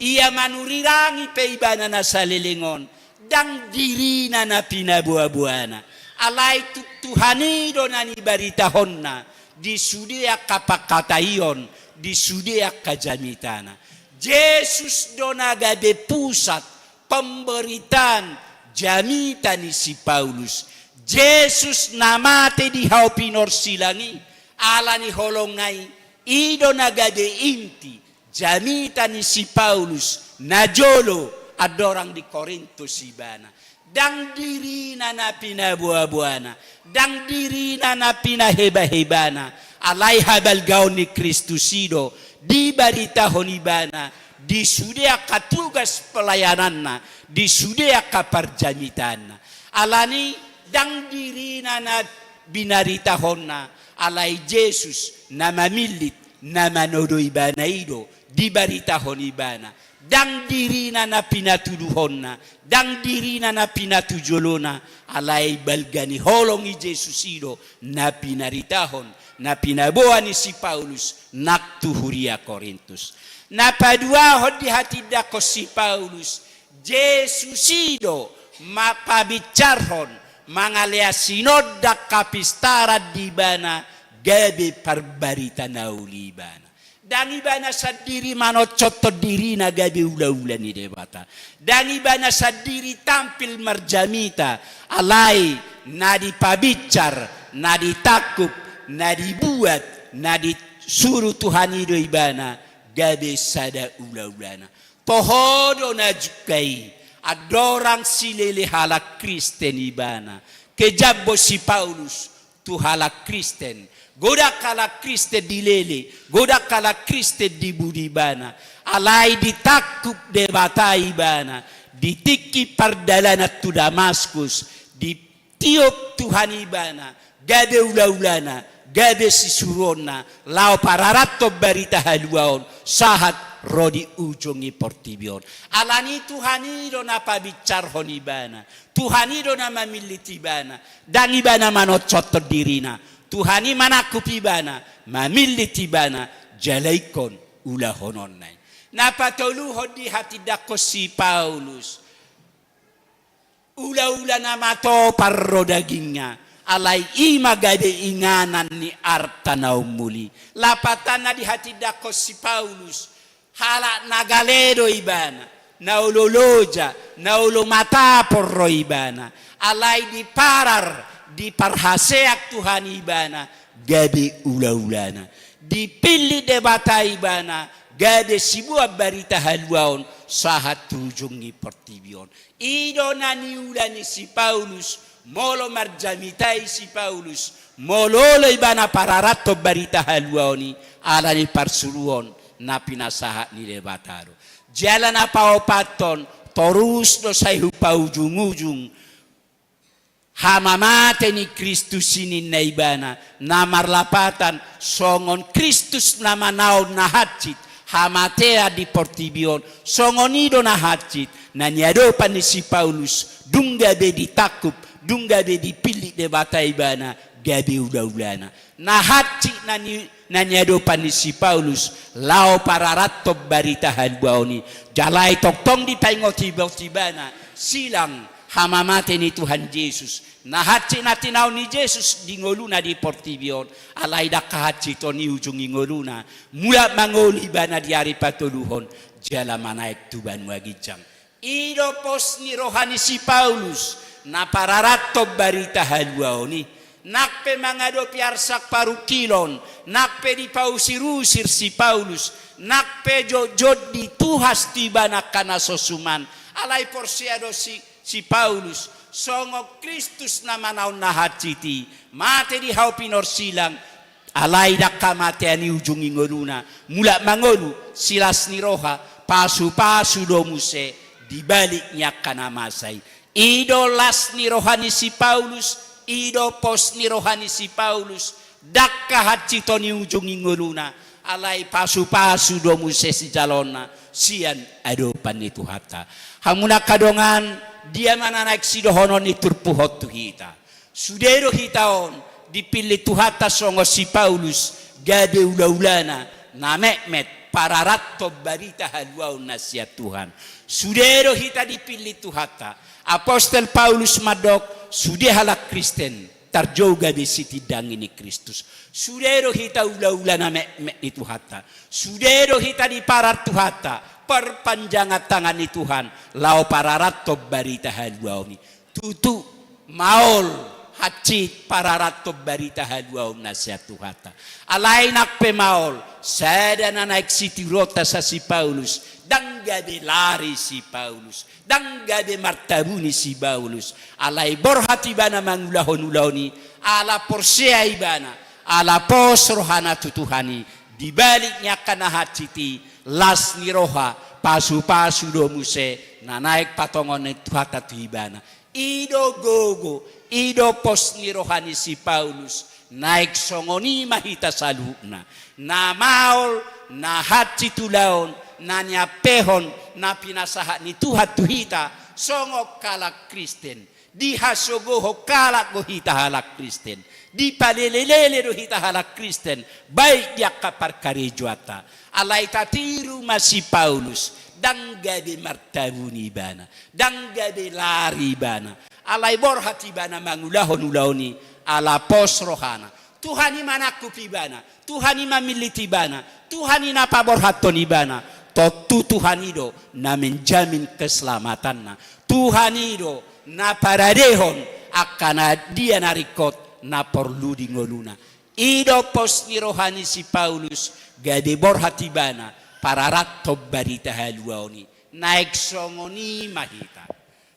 ia manurirangi pe ibana na saleleng on, ndang dirina na pinaboa-boana. Alai tu-, Tuhan i do na nibaritahonna di sude angka pangkataion, di sude angka jamitana. Jesus do na gabe pusat pemberitaan jamita ni si Paulus. Jesus na mate di hau pinorsilang i, alani holongna i, i do na gabe inti jamita ni si Paulus, na jolo andorang di Korintus ibana. Ndang dirina na pinaboa-boana, ndang dirina na pinaheba-hebana, alai habalgaon ni Kristus i do dibaritahon ibana di sude angka tugas pelayananna, di sude angka parjamitaanna. Alani ndang dirina na binaritahonna, alai Jesus na mamillit, na manodo ibana i do dibaritahon ibana. Ndang dirina na pinatuduhonna, ndang dirina na pinatujolona, alai balga ni holong ni Jesus i do na pinaritahon, na pinaboa ni si Paulus nang tu huria Korintus. Na paduahon dihatindangkon si Paulus, Jesus i do ma-, pabinsarhon, mangalehon sinondang hapistaran di ibana gabe parbarita na uli ibana. Ndang ibana sandiri manoncothon dirina gabe ulaula ni Debata. Ndang ibana sandiri tampil marjamita, alai na dipabinsar, na ditangkup, na dibuat, na disuru Tuhan i do ibana gabe sada ulaulana. Toho do na jungka i, andorang silele halak Kristen ibana. Kejambo si Paulus tu halak Kristen. Godang halak Kristen dilele, godang halak Kristen dibunu ibana. Alai ditangkup Debata ibana, di tingki pardalanan tu Damaskus, di tiop Tuhan ibana, gabe ulaulana, gabe sisuruonna, laho pararathon barita haluaon, sahat ro di ujung ni portibi on. Alani Tuhan i do na pabinsarhon ibana, Tuhan i do na mamillit ibana, ndang ibana manoncothon dirina, Tuhan i manangkup ibana, mamillit ibana, jala ingkon ulahononna i. Na patoluhon dihatindangkon si Paulus, ulaula na matopar do dagingna, alai i ma gabe inganan ni arta na umuli. Lapatanna dihatindangkon si Paulus, halak na gale do ibana, na olo loja, na olo matopar do ibana, alai diparar, diparhaseang Tuhan ibana, gabe ulaulana. Dipillit Debata ibana, gabe siboan barita haluaon, sahat tu ujung ni portibi on. I do na niula ni si Paulus, molo marjamita i si Paulus, molo olo ibana pararathon barita haluaon i, alani parsuruon na pinasahat ni Debata do. Jala na paopathon, torus do sai hu paujung-ujung, Hamamate ni Kristus i ninna ibana, na marlapatan songon Kristus na manaon na hansit hamatean di portibi on, songon i do na hansit na niadopan ni si Paulus, dung gabe ditangkup, dung gabe dipillit Debata ibana gabe ulaulana. Na hansit na ni, na niadopan ni si Paulus laho pararanthon barita haluaon i, jala i tongtong dipaingot ibot ibana silang hamamate ni Tuhan Jesus. Na hansit na tinaon ni Jesus di ngoluna di portibi on, alai ndang hahansiton i ujungi ngoluna, mulak mangolu ibana di ari patoluhon, jala manaek tu banua ginjang. I do pos ni roha ni si Paulus, na pararanthon barita haluaon i. Nang pe mangadopi arsak parungkilon, nang pe dipausir-usir si Paulus, nang pe jotjot dituhas tu ibana angka na so suman, alai porsea do si, si Paulus, songon Kristus na manaon na hansit i, mate di hau pinorsilang, alai ndang hamatean i ujungi ngoluna, mulak mangolu, silas ni roha, pasupasu do muse di balik ni angka na masa i. I do las ni roha ni si Paulus, i do pos ni roha ni si Paulus, ndang hahansiton i ujungi ngoluna, alai pasupasu do muse sijaloonna sian adopan ni Tuhanta. Hamuna angka dongan, dia ma na naeng sidohonon ni turpuk on tu hita? Sude do hita on dipillit Tuhanta songon si Paulus, gabe ulaulana na metmet pararanthon barita haluaon na sian Tuhan. Sude do hita dipillit Tuhanta. Apostel Paulus mandok, sude halak Kristen tarjou gabe sitindangi ni Kristus. Sude do hita ulaula na metmet ni Tuhanta. Sude do hita diparar Tuhanta, perpanjangan tangan ni Tuhan, laho pararanthon barita haluaon i. Tutu, maol hansit pararanthon barita haluaon na sian Tuhanta. Alai nang pe maol, sada na naeng sitiruonta sian si Paulus, ndang gabe lari si Paulus, ndang gabe martabuni si Paulus, alai borhat ibana mangulahon ulaon i, ala porsea ibana, ala pos rohana tu Tuhan i, di balik ni angka na hansit i, las ni roha, pasupasu do muse na naeng patongon ni Tuhanta tu ibana. I do gogo, i do pos ni roha ni si Paulus, naeng songon i ma hita saluhutna. Na maol, na hansit ulaon, na niampehon, na pinasahat ni Tuhan tu hita, songon halak Kristen. Dihasogohon halak do hita halak Kristen. Dipalelelele do hita halak Kristen, baik di angka parkarejoanta. Alai tatiru ma si Paulus, ndang gabe martabuni ibana, ndang gabe lari ibana. Alai borhat ibana mangulahon ulaon i, ala pos rohana. Tuhan i manangkup ibana, Tuhan i mamillit ibana, Tuhan i na paborhathon ibana. Tontu Tuhan i do na menjamin keselamatanna. Tuhan i do na paradehon angka na dia na ringkot na porlu di ngoluna. I do pos ni roha ni si Paulus, gabe borhat ibana pararanthon barita haluaon i. Naeng songon i ma hita.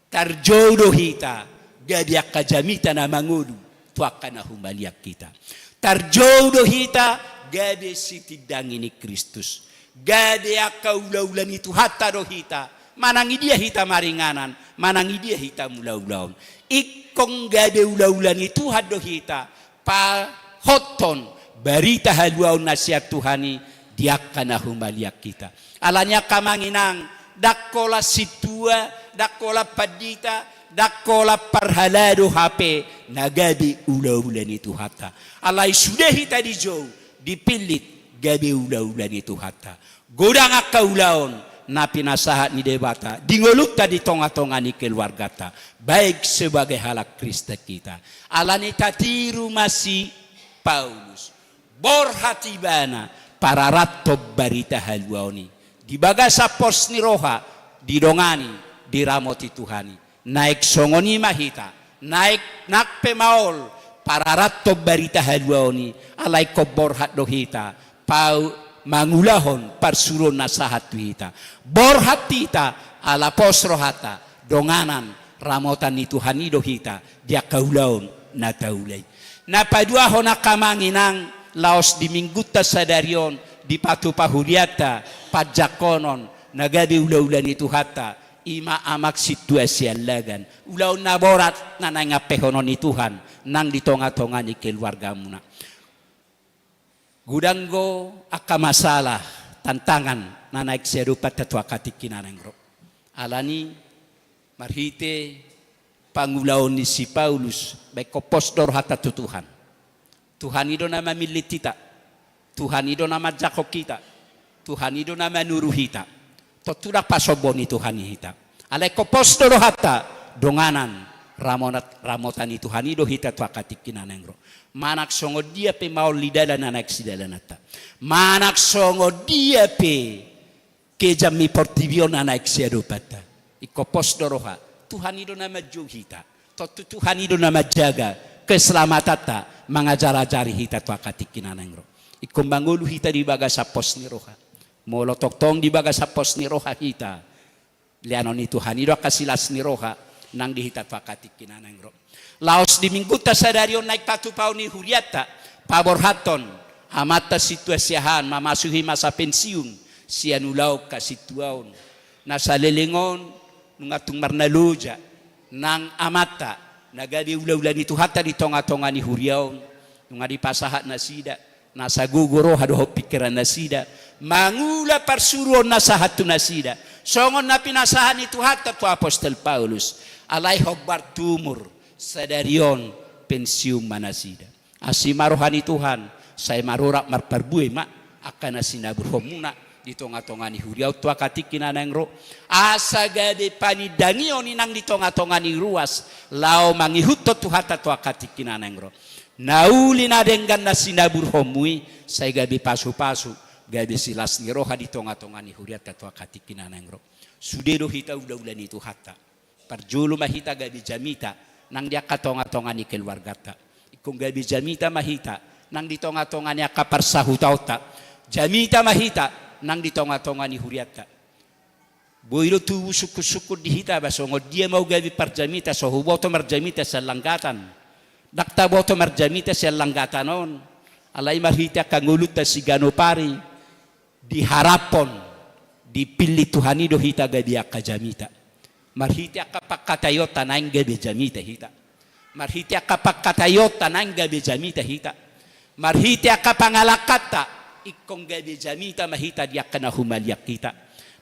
Tarjou do hita gabe angka jamita na mangolu tu angka na humaliang hita. Tarjou do hita gabe sitindangi ni Kristus. Gabe angka ulaula ni Tuhanta do hita, manang i dia hita maringanan, manang i dia hita mangulaulaon. Ingkon gabe ulaula ni Tuhan do hita, pahothon barita haluaon na sian Tuhan i di angka na humaliang hita. Alani i angka amang inang, ndang holan sintua, ndang holan pandita, ndang holan parhalado hape na gabe ulaula ni Tuhanta. Alai sude hita dijou, dipillit gabe ulaula ni Tuhanta. Godang angka ulaon na pinasahat ni Debata di ngolunta, di tongatonga ni keluarganta, baik sebagai halak Kristen hita. Alani i tatiru ma si Paulus, borhat ibana pararanthon barita haluaon i. Di bagasan pos ni roha, didongani, diramoti Tuhan i. Naeng songon i ma hita, naeng nang pe maol pararanthon barita haluaon i, alai ingkon borhat do hita, pau mangulahon parsuruon na sahat tu hita. Borhat hita, ala pos rohanta, donganan, ramotan ni Tuhan i do hita di angka ulaon na taula i. Na paduahon angka amang inang, laos di minggunta sadari on, dipatupa huria ta, panjangkonon na gabe ulaula ni Tuhanta, I ma amang sintua siallagan. Ulaon na borat na naeng ampehonon ni Tuhan nang di tonga-tonga ni keluargamuna. Godang do angka masalah, tantangan na naeng siadopanta tu angka tingki na naeng ro. Alani marhite pangulaon ni si Paulus, baen hophos do rohanta tu Tuhan. Tuhan i do na mamillit hita. Tuhan i do na manjangkon hita. Tuhan i do na manuru hita. Tontu ndang pasombuon ni Tuhan i hita. Alai hophos do rohanta, donganan, ramonat-, ramotan ni Tuhan i do hita tu angka tingki na naeng ro. Manang songon dia pe maol di dalan na naeng sidalananta. Manang songon dia pe kejam ni portibi on na naeng siadopanta. Ingkon pos do roha. Tuhan i do na manjou hita. Tontu Tuhan i do na manjaga keselamatanta, mangajar-ajari hita tu angka tingki na naeng ro. Ingkon mangolu hita di bagasan pos ni roha. Molo tongtong di bagasan pos ni roha hita, leanon ni Tuhan i do angka silas ni roha nang di hita tu angka tingki na naeng ro. Laos di minggunta sadari on naeng patupaon ni hurianta, paborhathon amanta sintua siahaan mamasuhi masa pensiun sian ulaon hasintuaon. Na saleleng on nunga tung marnaloja nang amanta na gabe ulaula ni Tuhanta di tonga-tonga ni huria on. Nunga dipasahat nasida, nasa gogo roha dohot pingkiran nasida mangula parsuruon na sahat tu nasida. Songon na pinasahat ni Tuhanta tu apostel Paulus. Alai hombar tu umur sadari on pensiun ma nasida. Asi ma roha ni Tuhan, sai marorak marparbue ma angka na sinaburhonmuna di tonga-tonga ni huria on tu angka tingki na naeng ro. Asa gabe panindangion i nang di tonga-tonga ni ruas laho mangihuthon Tuhanta tu angka tingki na naeng ro. Na uli na denggan na sinaburhonmu i, sai gabe pasu-pasu, gabe silas ni roha di tonga-tonga ni hurianta tu angka tingki na naeng ro. Sude do hita ulaula ni Tuhanta. Parjolo ma hita gabe jamita nang di angka tonga-tonga ni keluarganta. Ingkon gabe jamita ma hita nang di tonga-tonga ni angka parsahutaonta. Jamita ma hita nang di tonga-tonga ni hurianta. Boi do tubu sungkun-sungkun di hita, ba songon dia ma au gabe parjamita, so huboto marjamita sian langgatan. Ndang taboto marjamita sian langgatan on. Alai marhite angka ngolunta siganup ari, diharaphon, dipillit Tuhan i do hita gabe angka jamita. Marhite angka pangkataionta naeng gabe jamita hita. Marhite angka pangkataionta naeng gabe jamita hita. Marhite angka pangalangkanta ingkon gabe jamita ma hita di angka na humaliang hita.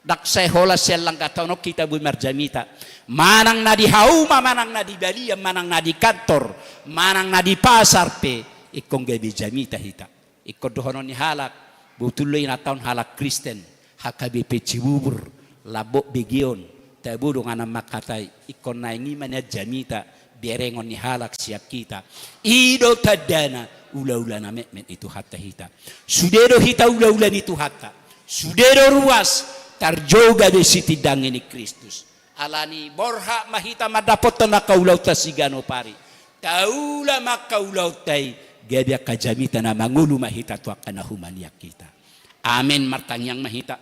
Ndang sai holan sian langgatan on hita boi marjamita. Manang na di hauma, manang na di balian, manang na di kantor, manang na di pasar pe ingkon gabe jamita hita. Ingkon dohonon ni halak, botul do inanta on halak Kristen, H K B P Cibubur, lambok begeon, tabo donganan mangkatai, ingkon naeng i ma nian jamita, berengon ni halak sian hita. I do tandana ulaula na metmet ni Tuhanta hita. Sude do hita ulaula ni Tuhanta. Sude do ruas, tarjou gabe sitindangi ni Kristus. Alani borhat ma hita mandapothon angka ulaonta siganup ari. Taula ma angka ulaonta i, gabe angka jamita na mangolu ma hita tu angka na humaliang hita. Amen. Martangiang ma hita.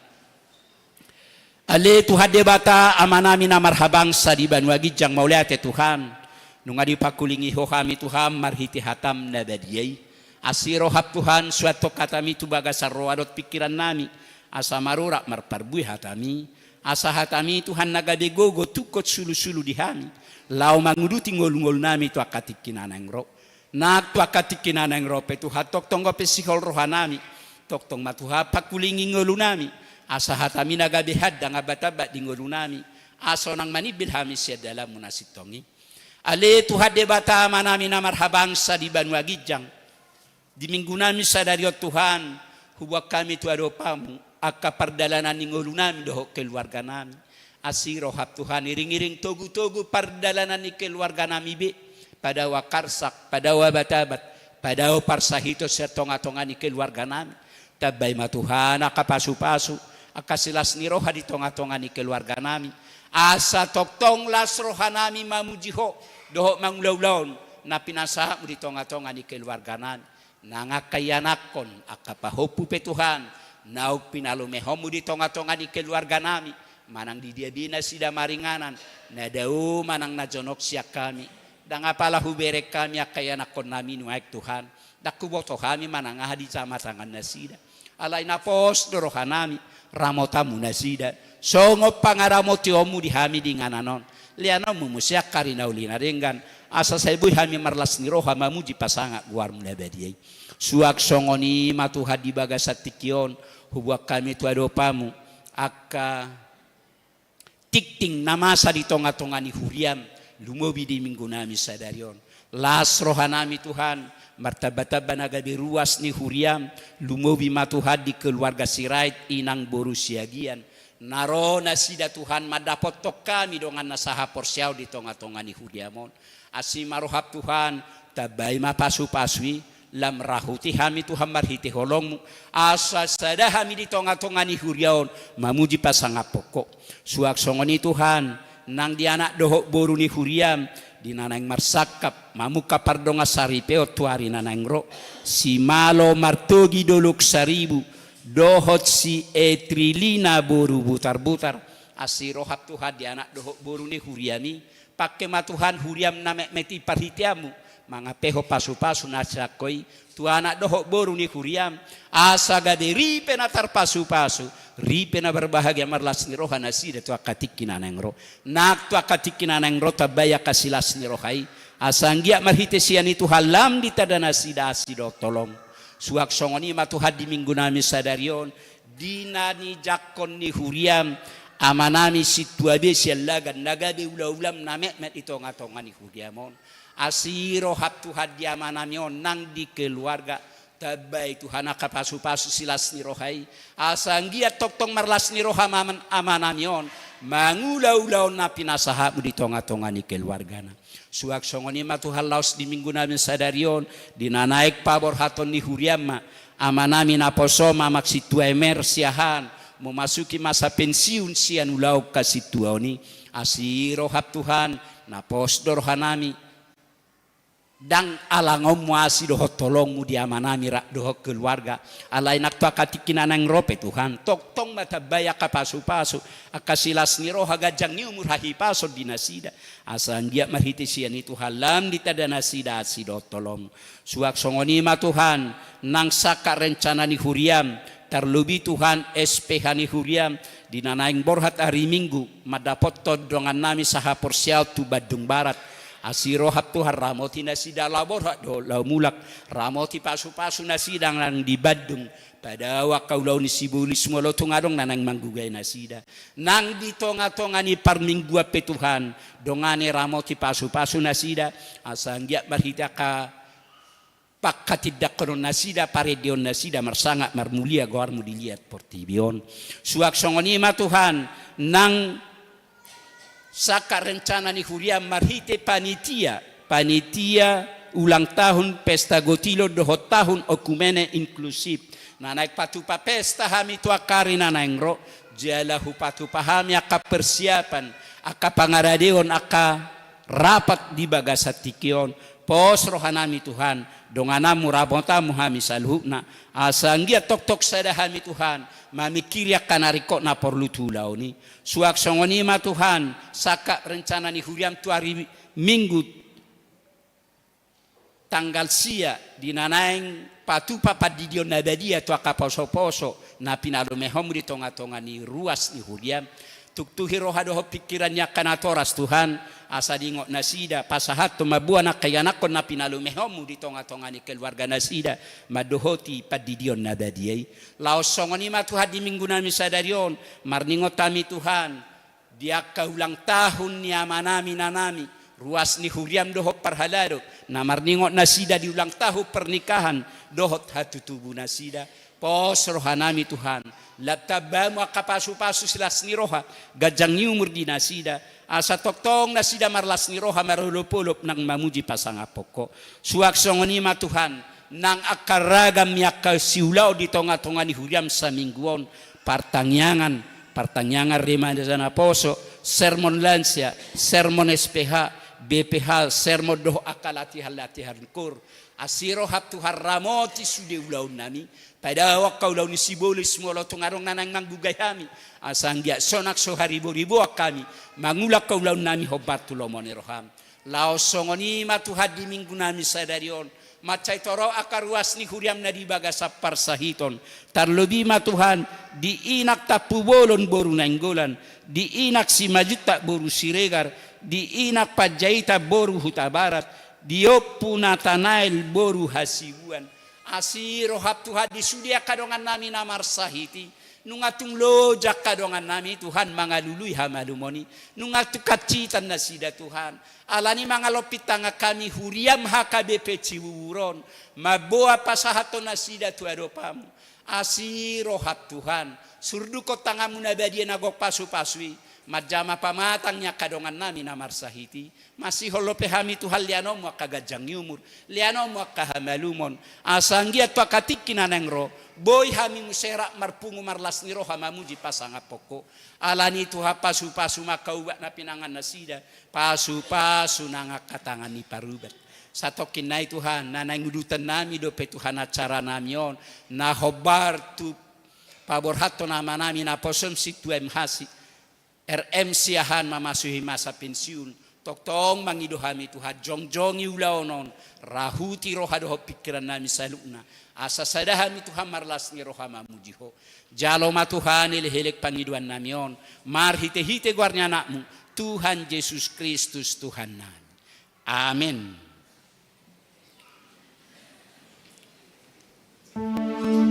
Ale Tuhan Debata, Amanami na marhabangsa di banua ginjang, mauliate Tuhan. Nunga dipangkulingi Ho hami Tuhan marhite hataM na badia i. Asi rohaM Tuhan, suanhon hatami tu bagasan roha dohot pingkirannami, asa marorak marparbue hatami, asa hatami Tuhan na gabe gogo tungkot sulusulu di hami, laho manguduti ngolungolunami tu angka tingki na naeng ro. Nang tu angka tingki na naeng ro pe Tuhan, tongtong dope sihol rohanami, tongtong ma Tuhan pangkulingi ngolunami, asa hatami na gabe handang ambat-ambat di ngolunami, asa unang manimbil hami sian dalanMu na sintong i. Ale Tuhan Debata, Amanami na marhabangsa di banua ginjang, di minggunami sadari on Tuhan, huboan hami tu adopanMu angka pardalanan ni ngolunami dohot keluarganami. Asi rohaM Tuhan, iring-iring togu-togu pardalanan ni keluarganami be, padaoan harsak, padaoan abat-abat, padaoan parsahiton sian tonga-tonga ni keluarganami. Tambai ma Tuhan angka pasu-pasu, angka silas ni roha di tonga-tonga ni keluarganami. Asa tongtong las rohanami mamuji Ho dohot mangula ulaon na pinasahatMu di tonga-tonga ni keluarganami. Nang angka ianakhon, angka pahompu pe Tuhan, naung pinalumehonMu di tonga-tonga ni keluarganami, manang di dia be nasida maringanan, na dao manang na jonok sian hami. Ndang apala hubereng hami angka ianakhonnami nuaeng Tuhan. Ndang huboto hami manang aha di jama tangan nasida. Alai na pos do rohanami, ramotanMu nasida, Songon pangaramotionmu di hami di inganan on, leanonmu muse angka ari na uli na denggan, asa sai boi hami marlas ni roha mamuji pasangap goarmu na badia i. Suang songon i ma Tuhan di bagasan tingki on, huboan hami tu adopanmu angka tingting na masa di tongatonga ni huriam, lumobi di minggu nami sadari on. Las roha nami Tuhan, martambatamba na gabe ruas ni huriam, lumobi ma Tuhan di keluarga Sirait, inang boru Siagian. Na ro nasida Tuhan mandapothon hami dongan na sahaporseaon di tongatonga ni huriam on. Asi ma roham Tuhan, tambai ma pasupasu i, lam rahuti hami Tuhan marhite holongmu, asa sada hami di tongatonga ni huria on, mamuji pasangaphon Ho. Suang songon i Tuhan, nang di anak dohot boru ni huriam, di na naeng marsangkap, mamungka pardongan saripeon tu ari na naeng ro, si Malo Martogi Dolok Saribu, dohot si Etrilina boru Butarbutar, asi roham Tuhan di anak dohot boru ni huriam i, pangke ma Tuhan huriam na metmet i parhiteanmu, mangampehon pasupasu na sian Ho i, tu anak dohot boru ni huriam, asa gabe ripe na tarpasupasu, ripe na berbahagia marlas ni roha nasida tu angka tingki na naeng ro. Nang tu angka tingki na naeng ro tambai angka silas ni roha i, asa anggiat marhite sian i Tuhan lam ditanda nasida asi dohot holong. Suang songon i ma Tuhan di minggu nami sadari on, di na nijangkon ni huriam, amanami Sintua be sian Lagan, na gabe ulaulam na metmet di tongatonga ni huriam on. Asi roham Tuhan di amanami on, nang di keluarga, tambai Tuhan angka pasupasu silas ni roha i, asa anggiat tongtong marlas ni roha ma amanami on, mangula ulaon na pinasahatmu di tongatonga ni keluargana. Suang songon i ma Tuhan laos di minggu nami sadari on, di na naeng paborhaton ni huriam ma, amanami naposo ma Amang Sintua Emer Siahaan, memasuki masa pensiun sian ulaon hasintuaon i, asi roham Tuhan, na pos do rohanami, ndang alangonmu asi dohot holongmu di amanami rap dohot keluarga, alai nang tu angka tingki na naeng ro pe Tuhan, tongtong ma tambai angka pasupasu, angka silas ni roha, ganjang ni umur, hahipason di nasida, asa anggiat marhite sian i Tuhan lam ditanda nasida asi dohot holongmu. Suang songon i ma Tuhan, nang sangkap rencana ni huriam, tarlobi Tuhan S P H ni huriam, di na naeng borhat ari Minggu, mandapothon dongannami sahaporseaon tu Bandung Barat. Asi roham Tuhan, ramoti nasida laho borhat dohot laho mulak, ramoti pasupasu nasida nang di Bandung, padao angka ulaon ni sibolis molo tung adong na naeng manggugai nasida. Nang di tongatonga ni parmingguan pe Tuhan, dongani ramoti pasupasu nasida, asa anggiat marhite angka pangkatindanghonon nasida, parendeon nasida, marsangap marmulia goarmu di liat portibi on. Suang songon i ma Tuhan, nang sangkap rencana ni huriam marhite panitia, panitia ulang tahun pesta gotilon dohot tahun oikumene inklusif, na naeng patupa pesta hami tu angka ari na naeng ro, jala hupatupa hami angka persiapan, angka pangaradeon, angka rapat di bagasan tingki on. Pos rohanami Tuhan, dongananmu, ramotanmu hami saluhutna, asa anggiat tongtong sada hami Tuhan, mamingkiri angka na ringkot na porlu tu ulaon i. Suang songon i ma Tuhan, sangkap rencana ni huriam tu ari Minggu tanggal sia, di na naeng patupa pandidion na badia tu angka posoposo na pinalumehonmu di tongatonga ni ruas ni huriam. Tuktuhi roha dohot pingkiran ni angka natoras Tuhan, asa diingot nasida, pasahathon mamboan angka ianakhon na pinalumehonmu di tongatonga ni keluarga nasida, mandohoti pandidion na badia i. Laos songon i ma Tuhan di Minggu nami sadari on, marningot hami Tuhan, di angka ulang tahun ni amanami, inanami, ruas ni huriam dohot parhalado, na marningot nasida di ulang tahun pernikahan dohot hatutubu nasida. Pos rohanami Tuhan, lam tambamu angka pasupasu silas ni roha, ganjang ni umur di nasida, asa tongtong nasida marlas ni roha, marolopolop nang mamuji pasangaphon Ho. Suang songon i ma Tuhan, nang angka ragam ni angka siulaon di tongatonga ni huriam saminggu on, partangiangan, partangiangan remaja naposo, sermon lansia, sermon S P H, B P H, sermon dohot angka latihan-latihan koor. Asi roham Tuhan, ramoti sude ulaonnami, padao angka ulaon ni sibolis molo tung adong na naeng manggugai hami, asa anggiat sonang so hariboriboan hami mangula angka ulaonnami hombar tu lomo ni roham. Laos songon i ma Tuhan di Minggu nami sadari on, mansai torop angka ruas ni huriam na di bagasan parsahiton, tarlobi ma Tuhan di Inak Tampubolon boru Nainggolan, di Inak Simanjuntak boru Siregar, di Inak Panjaitan boru Hutabarat, di Ompu Natanael boru Hasibuan. Asi roham Tuhan di sude angka dongannami na marsahit i, nunga tung loja angka dongannami Tuhan mangalului hamalumon i, nunga tung hansitan nasida Tuhan. Alani i mangalompit tangan hami huriam H K B P Cibubur on, mamboan pasahathon nasida tu adopanmu. Asi roham Tuhan, surdukhon tanganmu na badia na gok pasupasu i, manjama pamatang ni angka dongannami na marsahit i. Masihol dope hami Tuhan, leanonmu angka ganjang ni umur, leanonmu angka hamalumon, asa anggiat tu angka tingki na naeng ro, boi hami muse rap marpungu marlas ni roha mamuji pasangaphon Ho. Alani i Tuhan pasupasu ma angka ubat na pinangan nasida, pasupasu nang angka tangan ni parubat. Satongkin nai Tuhan, na naeng udutonnami dope Tuhan acaranami on, na hombar tu paborhathon amanami naposo M C tu M H C, R M C ahan mamasuhi masa pensiun, tongtong mangido hami Tuhan, jongjongi ulaon on, rahuti roha dohot pingkirannami saluhutna, asa sada hami Tuhan marlas ni roha mamuji Ho. Jalo ma Tuhan elek-elek pangidoannami on, marhite-hite goar ni Anakmu, Tuhan Jesus Kristus Tuhannami. Amen.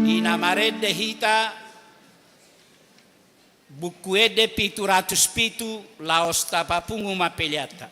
Di na marende hita, Buku Ende pitu ratus pitu, laos tapapungu ma peleanta.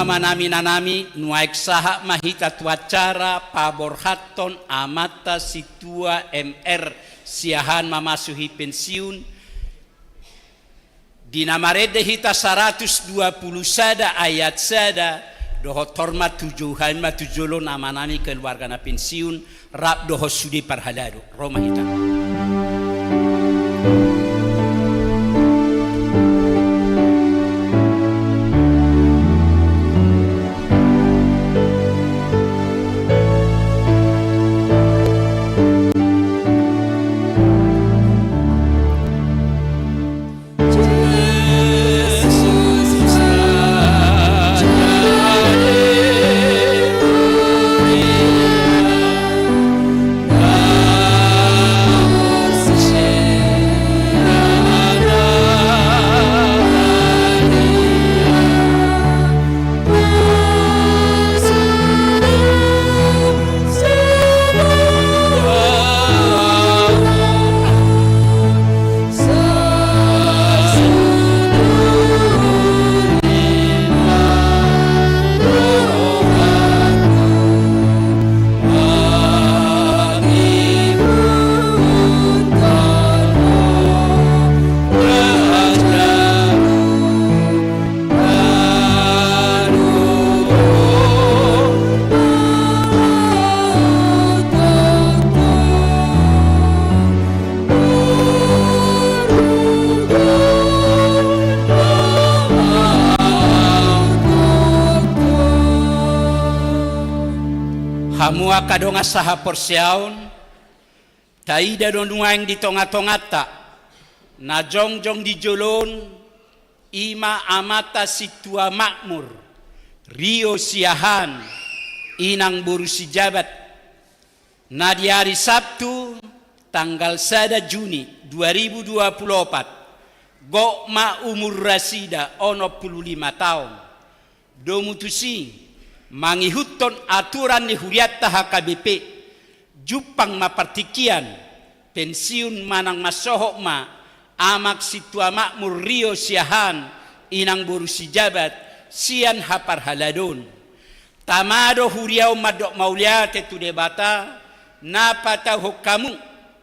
Amanami, inanami, nuaeng sahat ma hita tu acara paborhathon amanta Sintua M R Siahaan mamasuhi pensiun. Di na marende hita saratus dua pulu sada ayat sada, dohot hormat tu jou, hami ma tu jolo, amanami, keluarga na pensiun, rap dohot sude parhalado. Ro ma hita. Hamu angka dongan sahaporseaon, taida do nuaeng di tongatonganta, na jongjong di jolo on, i ma amanta Sintua Makmur Rio Siahaan, inang boru si Jabat, na di ari Sabtu tanggal sada Juni dua ribu dua pulu opat, gok ma umur nasida onom pulu lima taon. Domu tusi, mangihuthon aturan ni hurianta H K B P, jumpang ma partingkian, pensiun manang mansohot ma Amang Sintua Makmur Rio Siahaan, inang boru si Jabat, sian haparhaladoon. Tama do huria on mandok mauliate tu Debata, na patauhon hamu,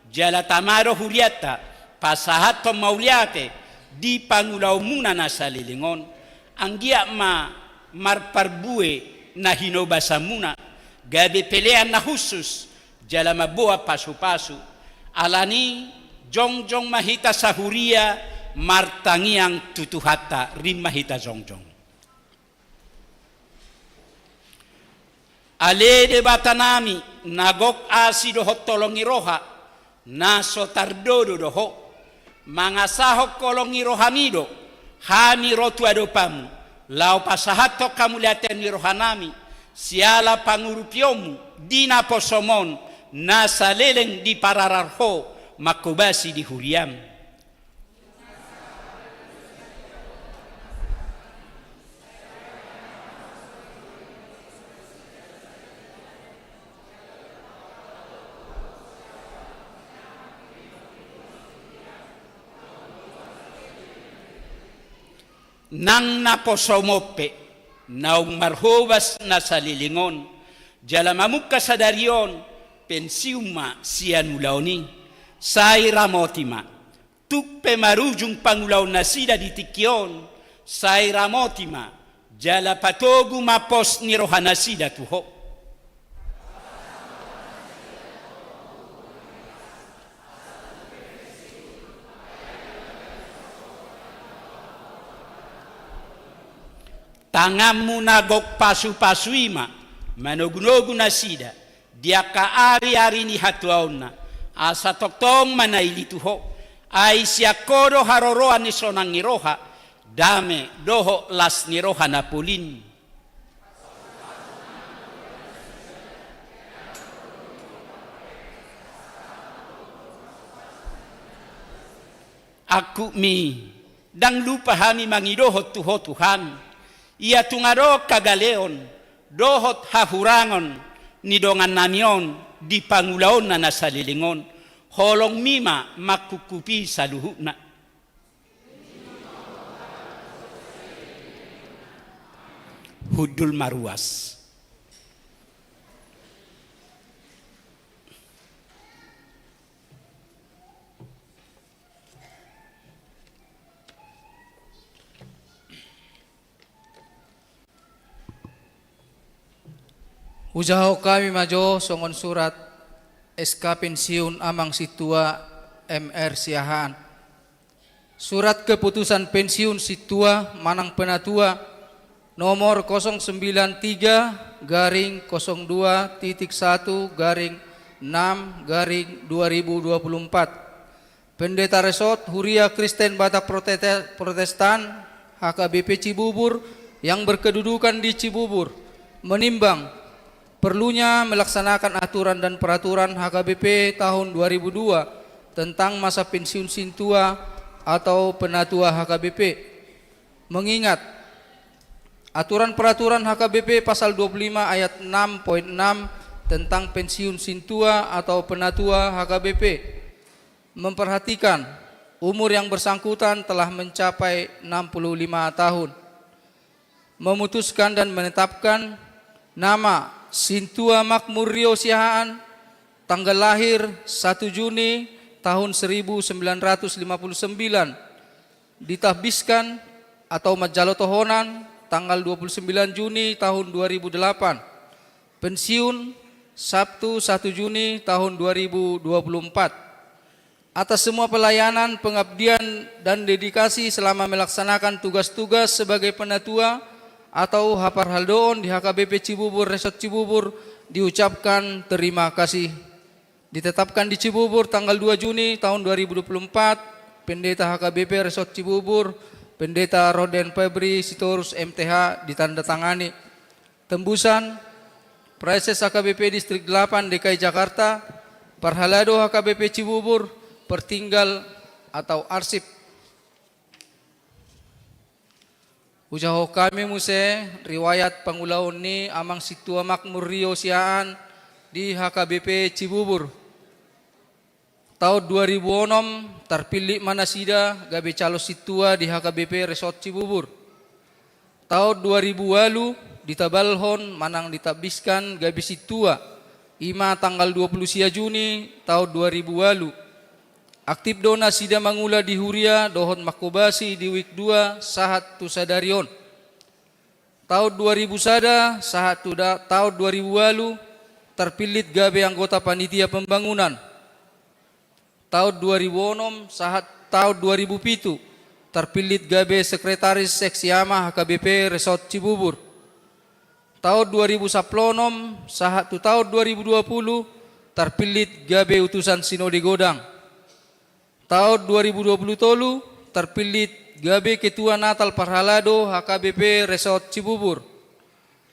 jala tama do hurianta, pasahathon mauliate, di pangulaonmuna na saleleng on. Anggiat ma marparbue na hinobasanmuna, gabe pelean na hushus, jala mamboan pasupasu. Alani, jongjong ma hita sahuria martangiang tu Tuhanta, rim ma hita jongjong. Ale Debatanami, na gok asi dohot holong ni roha, na so tardodo do Ho, mangasahon holong ni rohaMi do hami ro tu adopanMu, laho pasahathon hamauliateon ni rohanami, siala pangurupionMu di naposoM on, na saleleng dipararar Ho, manghobasi di huriaM. Nang naposoM on pe, naung marhobas na saleleng on, jala mamungka sadari on, pensiun ma sian ulaon i, sai ramoti ma. Tung pe marujung pangulaonnasida di tingki on, sai ramoti ma, jala patogu ma pos ni rohanasida tu Ho. TanganMu na gok pasupasu i ma manogunogu nasida, di angka ariari ni hatuaonna, asa tongtong ma na ili tu Ho, ai sian Ho do haroroan ni sonang ni roha, dame dohot las ni roha na polin. Angkupmi, ndang lupa hami mangidohon tu Ho Tuhan, ia tung adong hagaleon dohot hahurangon ni dongannami on di pangulaonna na saleleng on, holongMi ma mangkungkupi saluhutna. hundul maruas. Hujahahon hami ma jo songon surat S K pensiun amang sintua M R Siahaan. Surat keputusan pensiun sintua manang penatua nomor kosong sembilan tiga garing kosong dua titik satu garing enam garing dua ribu dua puluh empat. Pendeta Resort Huria Kristen Batak Protete-, Protestan, H K B P Cibubur, yang berkedudukan di Cibubur, menimbang perlunya melaksanakan aturan dan peraturan H K B P tahun dua ribu dua tentang masa pensiun sintua atau penatua H K B P. Mengingat aturan peraturan H K B P pasal dua puluh lima ayat enam poin enam tentang pensiun sintua atau penatua H K B P, memperhatikan umur yang bersangkutan telah mencapai enam puluh lima tahun, memutuskan dan menetapkan nama Sintua Makmur Rio Siahaan, tanggal lahir satu Juni tahun seribu sembilan ratus lima puluh sembilan, ditahbiskan atau manjalo tohonan tanggal dua puluh sembilan Juni tahun dua ribu delapan, pensiun Sabtu satu Juni tahun dua ribu dua puluh empat. Atas semua pelayanan, pengabdian, dan dedikasi selama melaksanakan tugas-tugas sebagai penatua atau haparhaldoon di H K B P Cibubur, Resort Cibubur, diucapkan terima kasih. Ditetapkan di Cibubur tanggal dua Juni tahun dua ribu dua puluh empat, Pendeta H K B P Resort Cibubur, Pendeta Roden Febri Sitorus M T H, ditandatangani. Tembusan, Praeses H K B P Distrik delapan D K I Jakarta, Parhalado H K B P Cibubur, Pertinggal atau arsip. Hujahahon hami muse riwayat pangulaon ni amang sintua makmur Rio Siahaan di H K B P Cibubur. Taon dua ribu onom, tarpillit ma nasida gabe calon sintua di H K B P Resort Cibubur. Taon dua ribu ualu, ditabalhon manang ditahbiskan gabe sintua, i ma tanggal dua puluh sia Juni taon dua ribu ualu. Aktip do nasida mangula di huria dohot manghobasi di wijk dua sahat tu sadari on. Taon dua ribu sada sahat tu da-, taon dua ribu ualu, tarpillit gabe anggota panitia pembangunan. Taon dua ribu onom sahat taon dua ribu pitu, tarpillit gabe sekretaris seksi ama H K B P Resort Cibubur. Taon dua ribu sampulu onom sahat tu taon dua ribu dua puluh, tarpillit gabe utusan Sinode Godang. Taon dua ribu dua puluh tolu, tarpillit gabe ketua Natal Parhalado H K B P Resort Cibubur.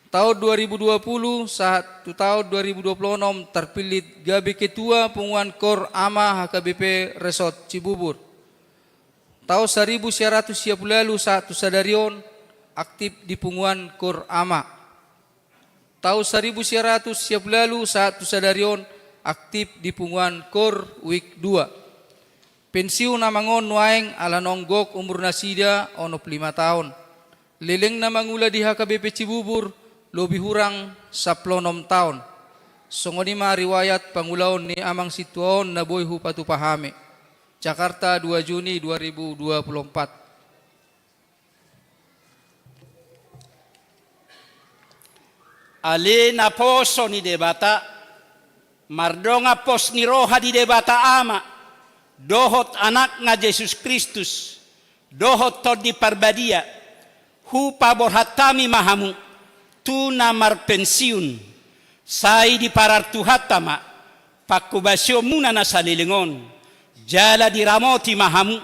Taon dua ribu dua puluh sahat tu taon dua ribu dua puluh onom, tarpillit gabe ketua punguan kor ama H K B P Resort Cibubur. Taon saribu sia ratus sia pulu ualu sahat tu sadari on, aktip di punguan kor ama. Taon saribu sia ratus sia pulu ualu sahat tu sadari on, aktip di punguan kor wijk dua. Pensiun amang on nuaeng ala naung gok umur nasida onom pulu lima taon. Lelengna mangula di H K B P Cibubur lobi hurang sampulu onom taon. Songon i ma riwayat pangulaon ni amang sintua on na boi hupatupa hami. Jakarta, dua Juni dua ribu dua puluh empat. Ale naposo ni Debata, mardongan pos ni roha di Debata Ama dohot Anakna Jesus Kristus dohot Tondi Parbadia, hupaborhat hami ma hamu tu na marpensiun. Sai diparar Tuhanta ma panghobasionmuna na saleleng on, jala diramoti ma hamu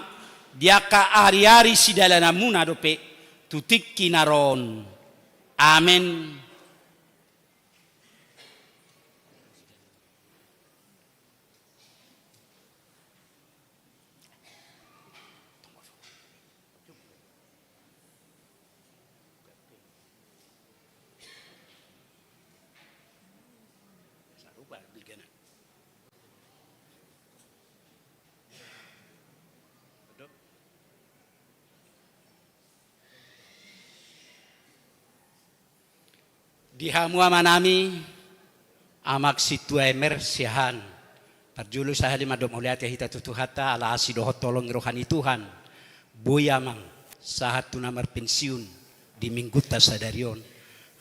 di angka ariari sidalananmuna dope tu tingki na ro on. Amen. Di hamu amanami, Amang Sintua M R Siahaan, parjolo sahali mandok mauliate hita tu Tuhanta ala asi dohot holong ni roha ni Tuhan, boi amang sahat tu na marpensiun di minggunta sadari on.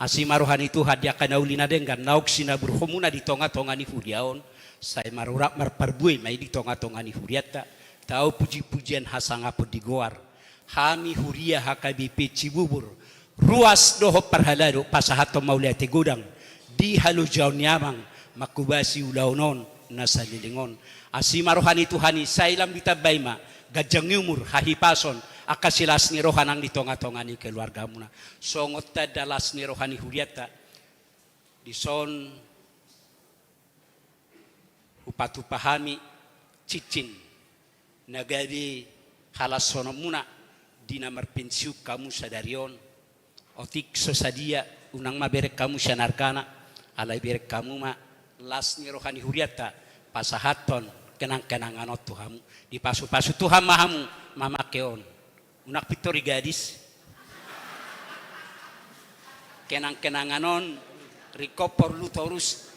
Asi ma roha ni Tuhan di angka na uli na denggan naung sinaburhonmuna di tongatonga ni huria on, sai marurang marparbue ma i di tongatonga ni hurianta. Tau pujipujian hasangapon di goar. Hami huria H K B P Cibubur, ruas dohot parhalado, pasahathon mauliate godang di halojaon ni amang manghobasi ulaon on na saleleng on. Asi ma roha ni Tuhan i, sai lam ditambai ma ganjang ni umur, hahipason, angka silas ni roha nang di tongatonga ni keluargamuna. Songon tanda las ni roha ni hurianta, dison hupatupa hami cincin na gabe halashononmuna di na marpensiun hamu sadari on. Otik so sadia, unang ma bereng hamu sian argana, alai bereng hamu ma las ni roha ni hurianta, pasahathon kenangkenangan on tu hamu. Dipasupasu Tuhan ma hamu mamangke on. Unang pintor i gadis. Kenangkenangan on ringkot porlu torus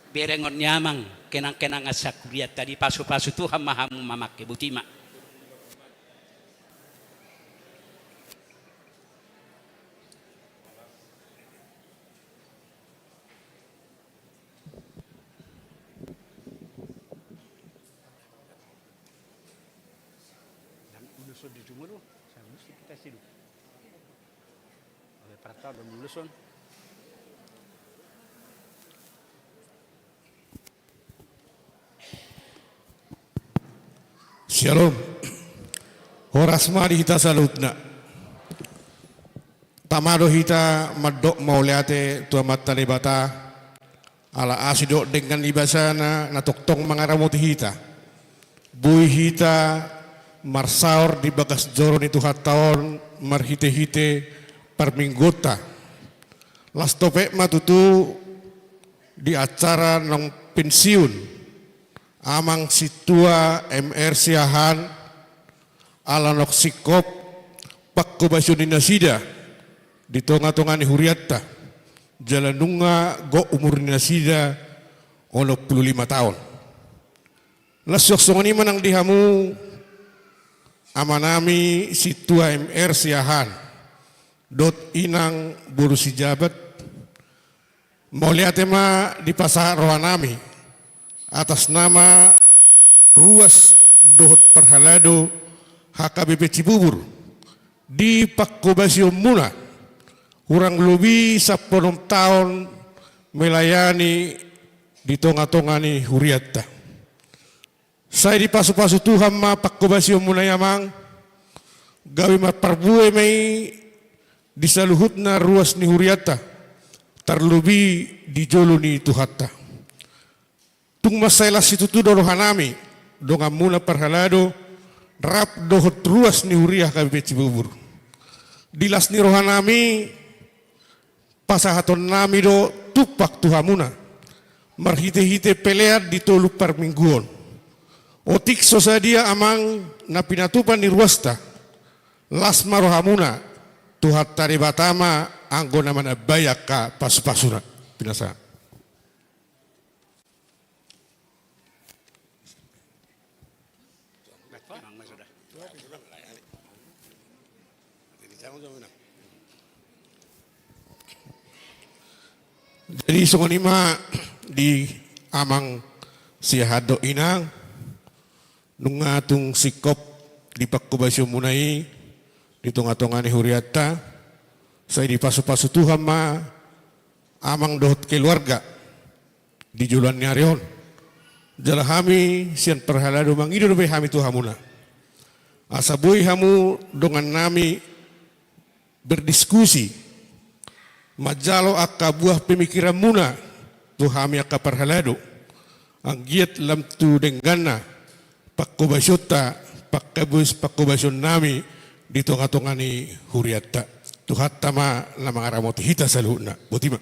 berengon ni amang, kenangkenangan sian hurianta. Dipasupasu Tuhan ma hamu mamangke, boti ma. Syalom. Horas ma di hita saluhutna. Tama do hita mandok mauliate tu Amanta Debata, ala asi dohot denggan ni basana na tongtong mangaramoti hita. Boi hita marsaor di bagas joro ni Tuhanta on marhitehite parmingguonta. Las topet ma tutu di acara naung pensiun Amang Sintua M R Siahaan, ala naung singkop panghobasion ni nasida di tongatonga ni hurianta, jala nunga gok umur ni nasida onom pulu lima taon. Laos songon i ma nang di hamu amanami Sintua M R Siahaan dohot inang boru Sijabat. Mauliate ma dipasahat rohanami atas nama ruas dohot parhalado H K B P Cibubur di panghobasionmuna hurang lobi sampulu onom taon melayani di tongatonga ni hurianta. Sai dipasupasu Tuhan ma panghobasionmuna i, Amang, gabe marparbue ma i di saluhutna ruas ni hurianta, tarlobi di jolo ni Tuhanta. Tung mansai las situtu do rohanami donganmuna parhalado rap dohot ruas ni huria H K B P Cibubur. Di las ni rohanami, pasahatonnami do tumpak tu hamuna marhitehite pelean di tolu parmingguon. Otik so sadia, Amang, na pinatupa ni ruasta, las ma rohamuna, Tuhanta Debata ma anggo na manambai angka pasupasuna. Pinasahat. Jadi songon i ma di Amang Siahaan dohot inang, nunga tung singkop di panghobasionmuna i di tongatonga ni hurianta, sai dipasupasu Tuhan ma Amang dohot keluarga di joloan ni ari on. Jala hami sian parhalado mangido dope hami tu hamuna, asa boi hamu dongannami berdiskusi, manjalo angka buah pemikiranmuna tu hami angka parhalado, anggiat lam tu dengganna panghobasionta, pangkabus-, panghobasionnami di tongatonga ni hurianta. Tuhanta ma na mangaramoti hita saluhutna. Boti ma.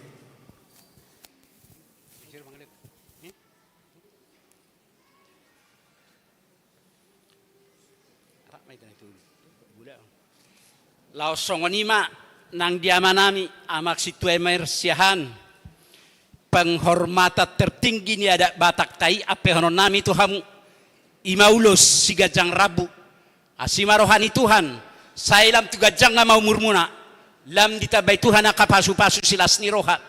Laos songon i ma nang di amanami, Amang Sintua M R Siahaan, Penghormatan tertinggi ni adat Batakta i ampehononnami tu hamu, i ma ulos siganjang rambu. Asi ma roha ni Tuhan, sai lam tu ganjangna ma umurmuna, lam ditambai Tuhan angka pasupasu silas ni roha.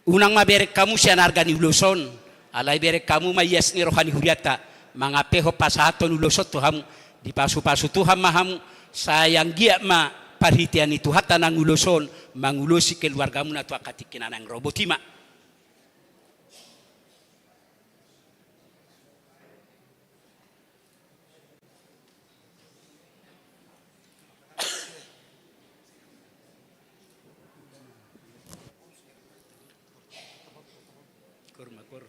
Unang ma bereng hamu sian arga ni ulos on, alai bereng hamu ma ias ni roha ni hurianta, mangampehon pasahathon ulos on tu hamu, dipasupasu Tuhan ma hamu, sai anggiat ma parhitean ni Tuhanta nang ulos on, mangulosi keluargamuna tu angka tingki na naeng ro. Boti ma. Kur ma, kur.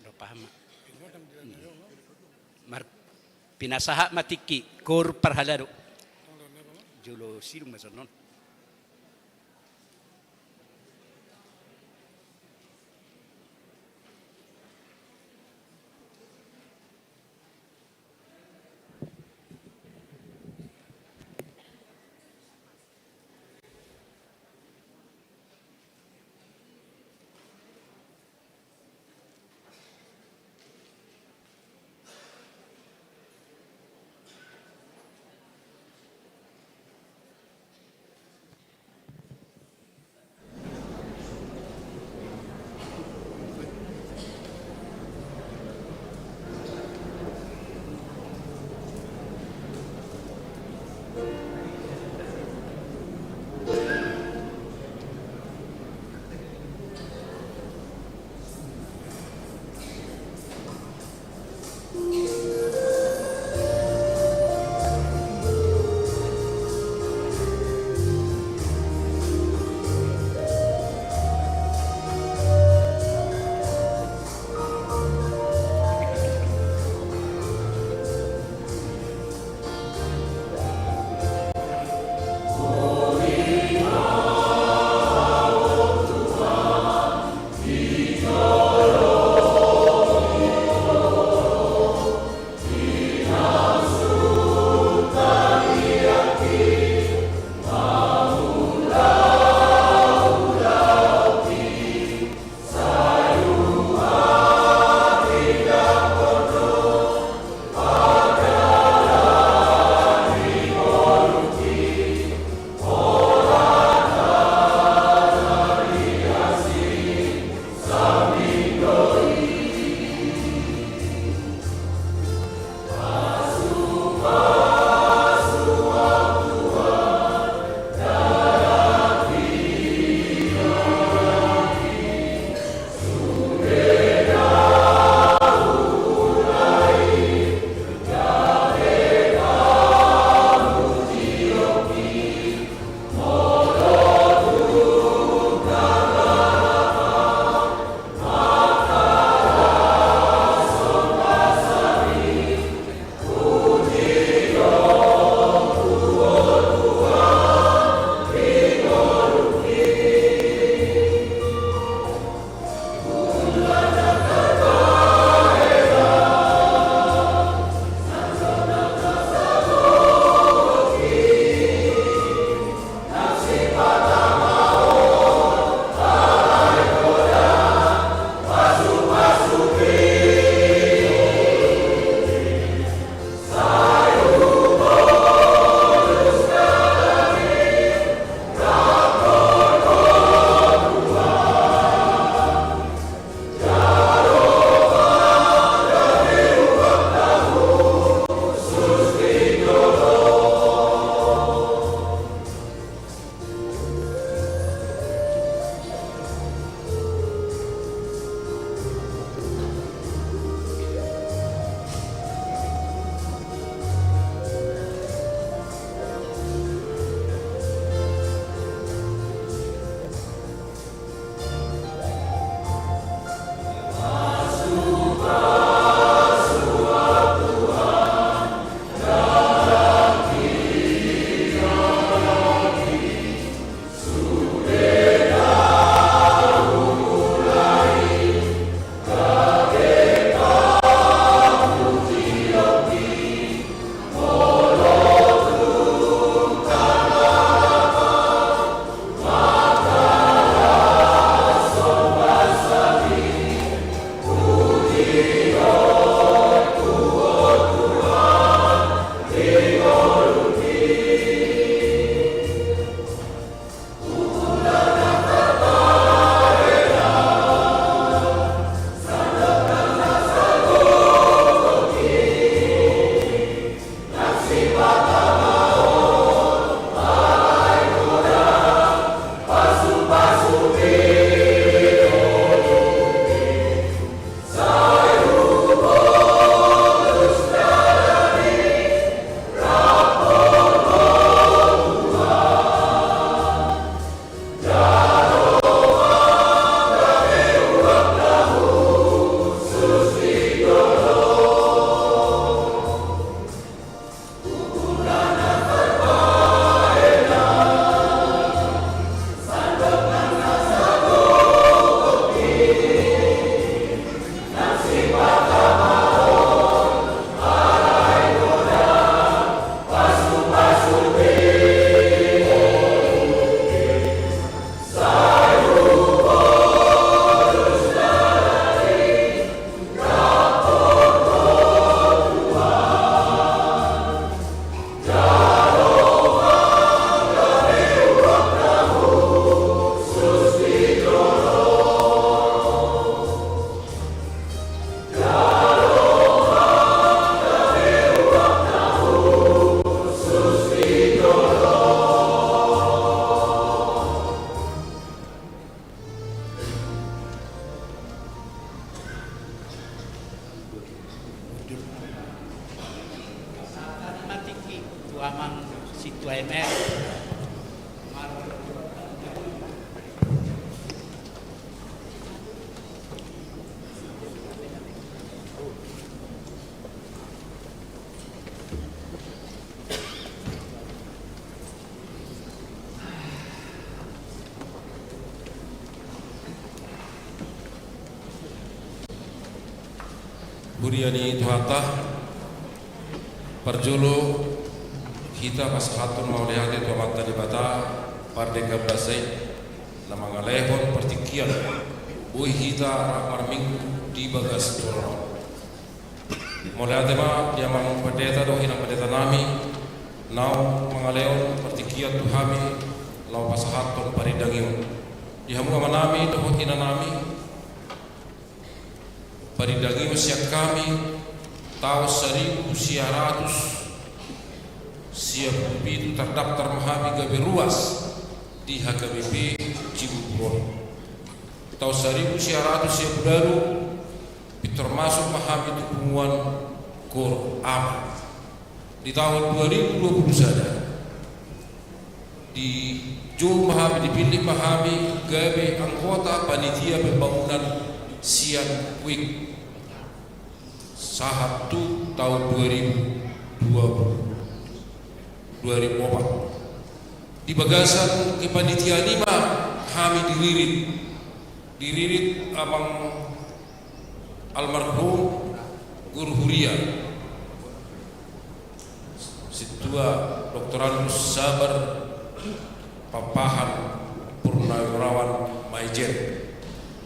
Ro paham ma. Mar-, pinasahat ma tingki, kur parhalado. Jolo sidung ma songon on. Huria ni Tuhanta, parjolo hita pasahathon mauliate tu Amanta Debata pardenggan basa i, na mangalehon partingkian boi hita rap marminggu di bagas joro on. Mauliate ma di amang pandita dohot inang pandita nami, naung mangalehon partingkian tu hami laho pasahathon parindangihon. Di hamu ama nami dohot ina nami, parindangihon sian hami, taon saribu sia ratus sia pulu pitu tardaftar ma hami gabe ruas di H K B P Cibubur on. Taon saribu sia ratus sia pulu ualu, pintor masuk ma hami tu punguan Koor Ama. Di taon dua ribu dua pulu sada, dijou ma hami, dipillit ma hami gabe anggota panitia pembangunan sian Wijk sahat tu taon dua ribu dua pulu, dua ribu opat. Di bagasan kepanitiaan i ma hami diririt, diririt amang almarhum guru huria, Sintua Doktorandus Sabar Pakpahan Purnawirawan Maijen,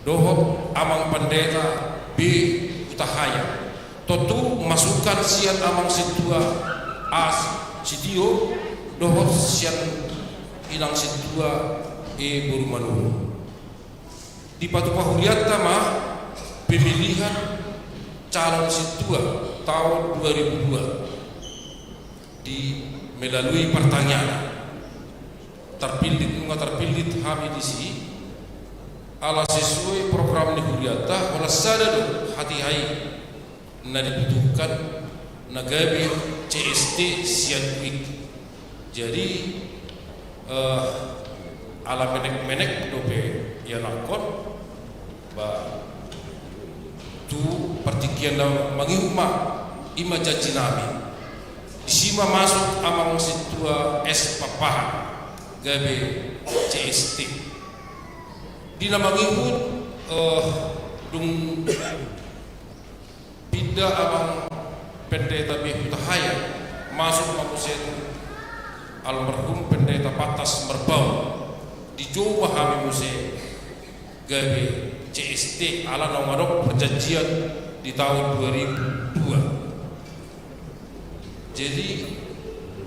dohot amang pandita B Hutahaean. Tontu masukan sian amang sintua A Sitio dohot sian inang sintua E boru Manurung. Dipatupa hurianta ma pemilihan calon sintua taon dua ribu dua di melalui partangiangan. Tarpillit, nunga tarpillit hami disi ala sesuai program ni hurianta, holan sada do hatiha i na dibutuhkan, na gabe C S T sian Wijk. Jadi, eh, ala menek-menek dope ianakhon, ba, tu partingkian na mangihut ma, i ma janji nami. Disi ma masuk amang sintua S Pakpahan gabe C S T. Di na mangihut, eh, dung pinda amang pendeta B Hutahaean, masuk ma muse almarhum pendeta Pantas Marbaun. Dijou ma hami muse gabe C S T ala naung adong perjanjian di taon dua ribu dua. Jadi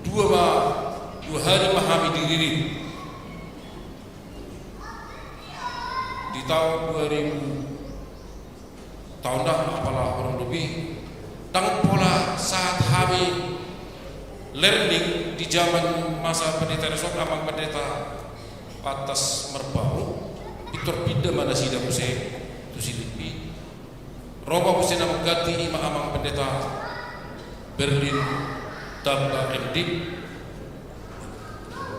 dua ma, dua hali ma hami diririt. Di taon dua ribu, taon da apala horong dope, ndang pola sahat hami learning di zaman masa pendeta Resort, amang pendeta Pantas Marbaun, pintor pinda ma nasida muse tu Silippi. Ro ma muse na mangganti, i ma amang pendeta Berlin Tamba M Div,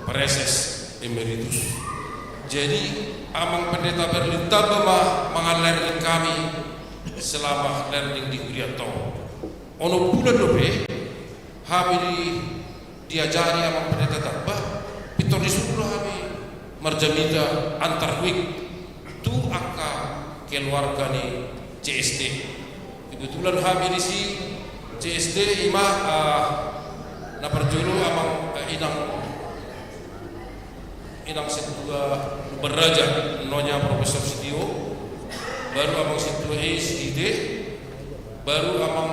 Praeses Emeritus. Jadi amang pendeta Berlin Tamba ma mangalehon hami selama learning di hurianta on. Onom bulan dope hami di, diajari amang pendeta Tamba, pintor disuru hami marjamita antar Wijk tu angka keluarga ni C S T. Kebetulan hami disi C S T i ma, ah, na parjolo amang, eh, inang, inang sintua Lumban Raja, nyonya Profesor Sitio, baru amang sintua E Sihite, baru amang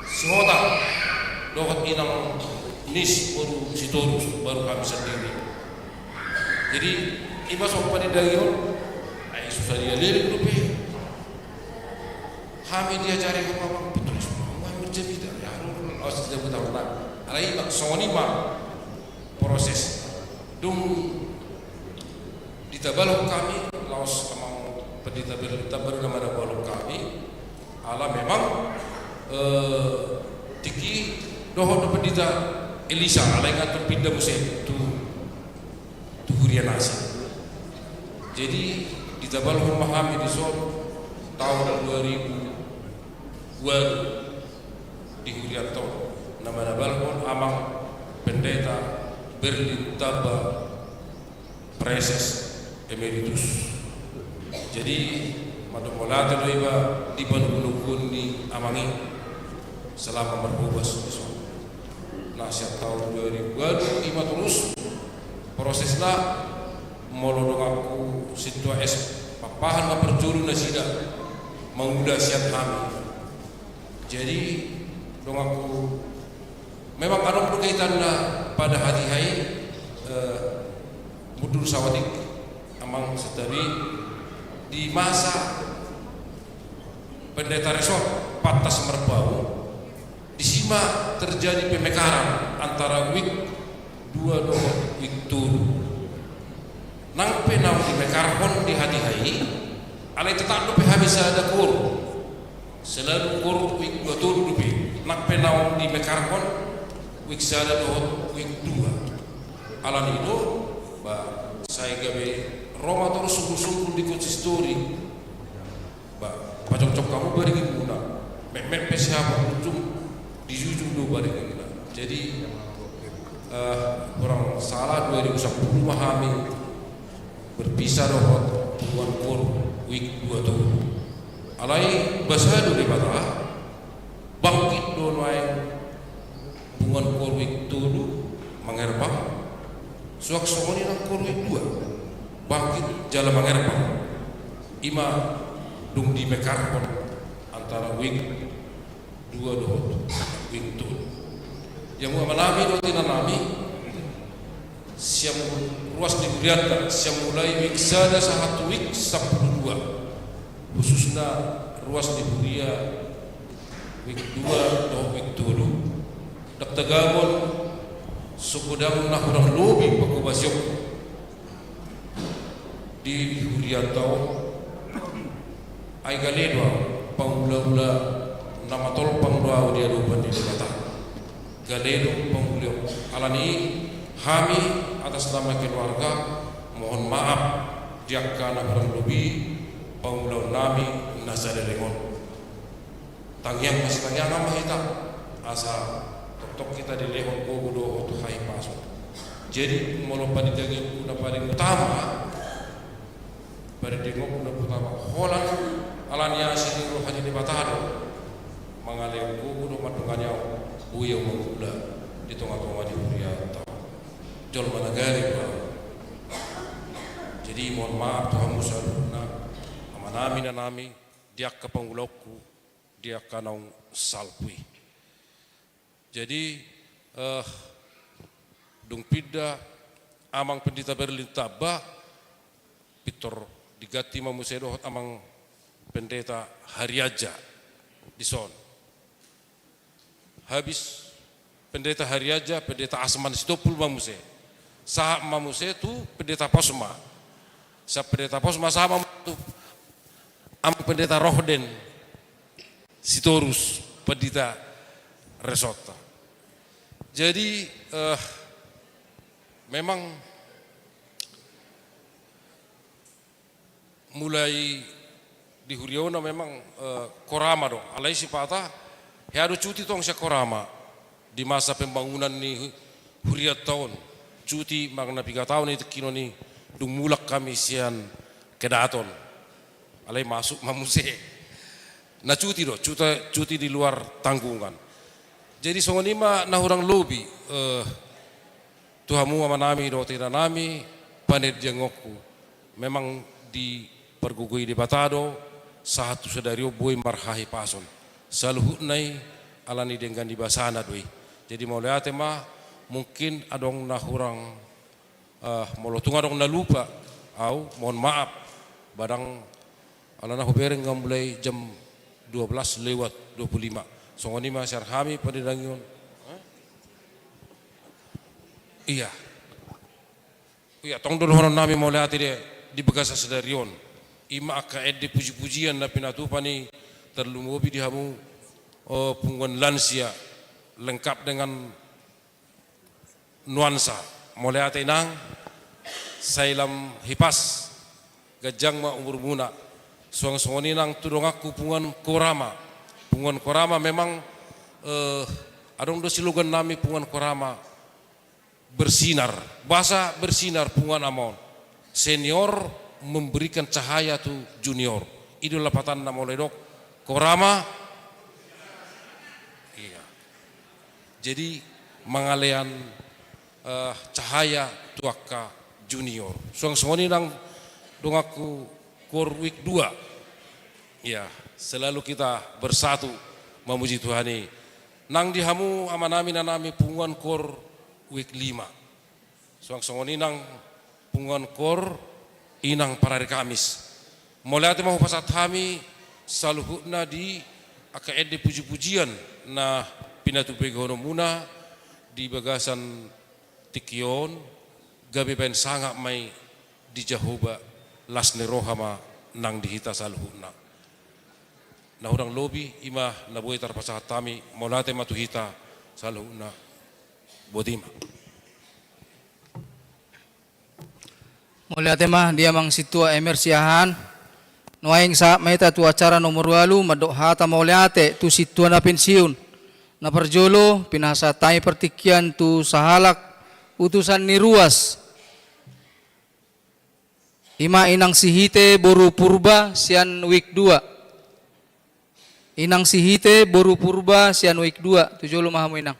Sihotang, dohot inang Nis boru Sitorus, baru hami sandiri. Jadi i ma songon panindangihon, ai susah dia leleng dope. Hami diajari hamu amang, pintor disuru hamu marjamita, ya, aru, awas dijamita, nah. Alai songon i ma proses. Dung ditabalhon hami, laos amang pendeta Berlin Tamba do na manabalhon hami, ala memang, eh, tingki dohot do pendeta Elisa, alai nga tarpinda muse tu, tu huria na asing. Jadi ditabalhon ma hami dison taon dua ribu ualu di hurianta on, na manabalhon amang pendeta Berlin Tamba, Praeses Emeritus. Jadi Mauliate do iba di panungkunan ni amang i selama marhobas di son. Nah, sian taon dua ribu walu ima torus prosesna. Molo donganku sintua es Pakpahan ma parjolo nasida mangula sian hami. Jadi donganku, memang adong do kaitanna pada hatiha i, eh, mundur saotik, amang, santabi, di masa pendeta resort Pantas Marbau, disi ma terjadi pemekaran antara wijk dua dohot wijk tolu. Nang pe naung dimekarhon di hatiha i, alai tetap dope hami sada koor. Selalu koor wijk dua tolu dope. Nang pe naung dimekarhon wijk sada dohot wijk dua. Alani i do, ba, sai gabe ro ma torus sungkun-sungkun di konsistori. Ba, pajongjong hamu baringin muna. Metmet pe siapa ujung, dijujung do baringin muna. Jadi, eh, kurang salah dua ribu sepuluh ma hami berpisah dohot punguan koor wijk dua tolu. Alai basa do Debata, bangkit do nuaeng punguan koor wijk tolu mangerbang, suang songon i nang koor wijk dua bangkit jala mangerbang. Ima dung dimekarhon antara wijk dua dohot wijk tolu. Ia muna amanami dohot inanami, sian ruas ni hurianta, sian mulai wijk sada sahat tu wijk sampulu dua, khususna ruas ni huria wijk dua dohot wijk tolu, ndang tagamon so godang na hurang lobi panghobasionku di hurianta on. Ai gale do au, pangula-ula na matolpang do au di adopan ni Debata. Gale do pangulahon. Alani i hami atas nama keluarga mohon maaf di angka na hurang lobi pangulahonnami na saleleng on. Tangiang ma, sitangiangan ma hita asa tongtong hita dilehon gogo dohot hahipason. Jadi molo pandidianku na paling utama, pandidianku na utama holan, alani asi ni roha ni Debata do mangalehon gogo dohot mandongani au, boi au mangula di tonga-tonga ni hurianta on. Jolma na gale do au. Jadi mohon maaf tu hamu saluhutna, amanami, inanami, di angka pangulaonku, di angka naung salpu i. Jadi, eh, dung pinda Amang Pendeta Berlin Tamba, pintor diganti ma muse dohot Amang Pendeta Harianja dison. Habis Pendeta Harianja, Pendeta Asman Sitompul ma muse. Sahat ma muse tu Pendeta Posma. Sian Pendeta Posma sahat ma tu Amang Pendeta Rohden Sitorus, pandita resortta. Jadi, eh, memang mulai di huriaonna memang, eh, korama do. Alai sipata hea do cuti tong sian korama di masa pembangunan ni hu-, hurianta on. Cuti manang na piga taon i tingki on i dung mulak hami sian kedaton. Alai masuk ma muse. Na cuti do, cuti, cuti di luar tanggungan. Jadi songon i ma na hurang lobi, eh, tu hamu amanami dohot inanami, pandidianku. Memang dipargogoi Debata do, sahat tu sadari on boi marhahipason. Saluhutna i alani denggan ni basana do i. Jadi mauliate ma, mungkin adong na hurang, eh, molo tung adong na lupa au, mohon maaf. Ba ndang, alana hubereng nga mulai jam dua belas lewat dua puluh lima. Songon i ma sian hami pandidianku. Hah? Iya. Ia, tong do dohononnami mauliate di, di bagasan sadari on. Ima angka ende puji-pujian na pinatupa ni, tarlumobi di hamu, o, punguan lansia, lengkap dengan nuansa. Mauliate inang, sai lam hipas, ganjang ma umurmuna. Suang songon i nang tu donganku punguan korama. Punguan korama memang, eh, adong do silogannami punguan korama. Bersinar. Boasa bersinar punguan ama on? Senior memberikan cahaya tu junior. I do lapatanna molo didok, Korama. Iya. Jadi mangalean, eh, cahaya tu angka junior. Suang songon i nang donganku Kor Wik dua. Iya, selalu kita bersatu memuji Tuhan i. Nang di hamu amanami, inanami, punguan Kor Wik lima. Suang songon i nang punguan Kor, inang parari Kamis. Mauliate ma hupasahat hami saluhutna di angka ende puji-pujian na pinatubegahononmuna di bagasan tingki on, gabe baen sangap ma i di Jahowa, las ni roha ma nang di hita saluhutna. Na hurang lobi i ma na boi tarpasahat hami, mauliate ma tu hita saluhutna. Boti ma. Mauliate ma di amang sintua M R Siahaan. Nuaeng sahat ma hita tu acara nomor ualu, mandok hata mauliate tu sintua na pensiun. Na parjolo, pinasahat hami partingkian tu sahalak utusan ni ruas. I ma inang Sihite boru Purba sian Wik dua. Inang Sihite boru Purba sian Wik dua, tu jolo ma hamu inang.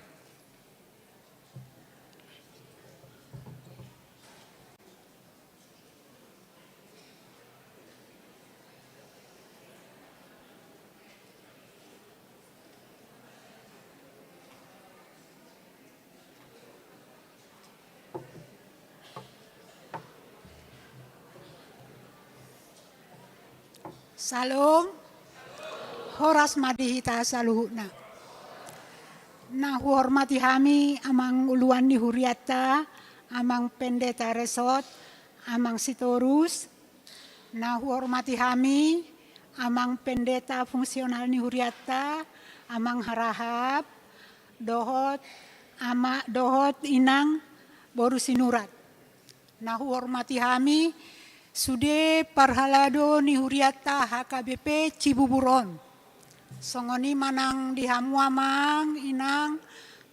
Salom. Horas ma di hita saluhutna. Na huhormati hami amang uluan ni hurianta, amang pendeta resort, amang sitorus. Na huhormati hami amang pendeta fungsional ni hurianta, amang Harahap, dohot ama, dohot inang boru Sinurat. Na huhormati hami sude parhalado ni hurianta H K B P Cibubur on. Songon i ma nang di hamu amang, inang,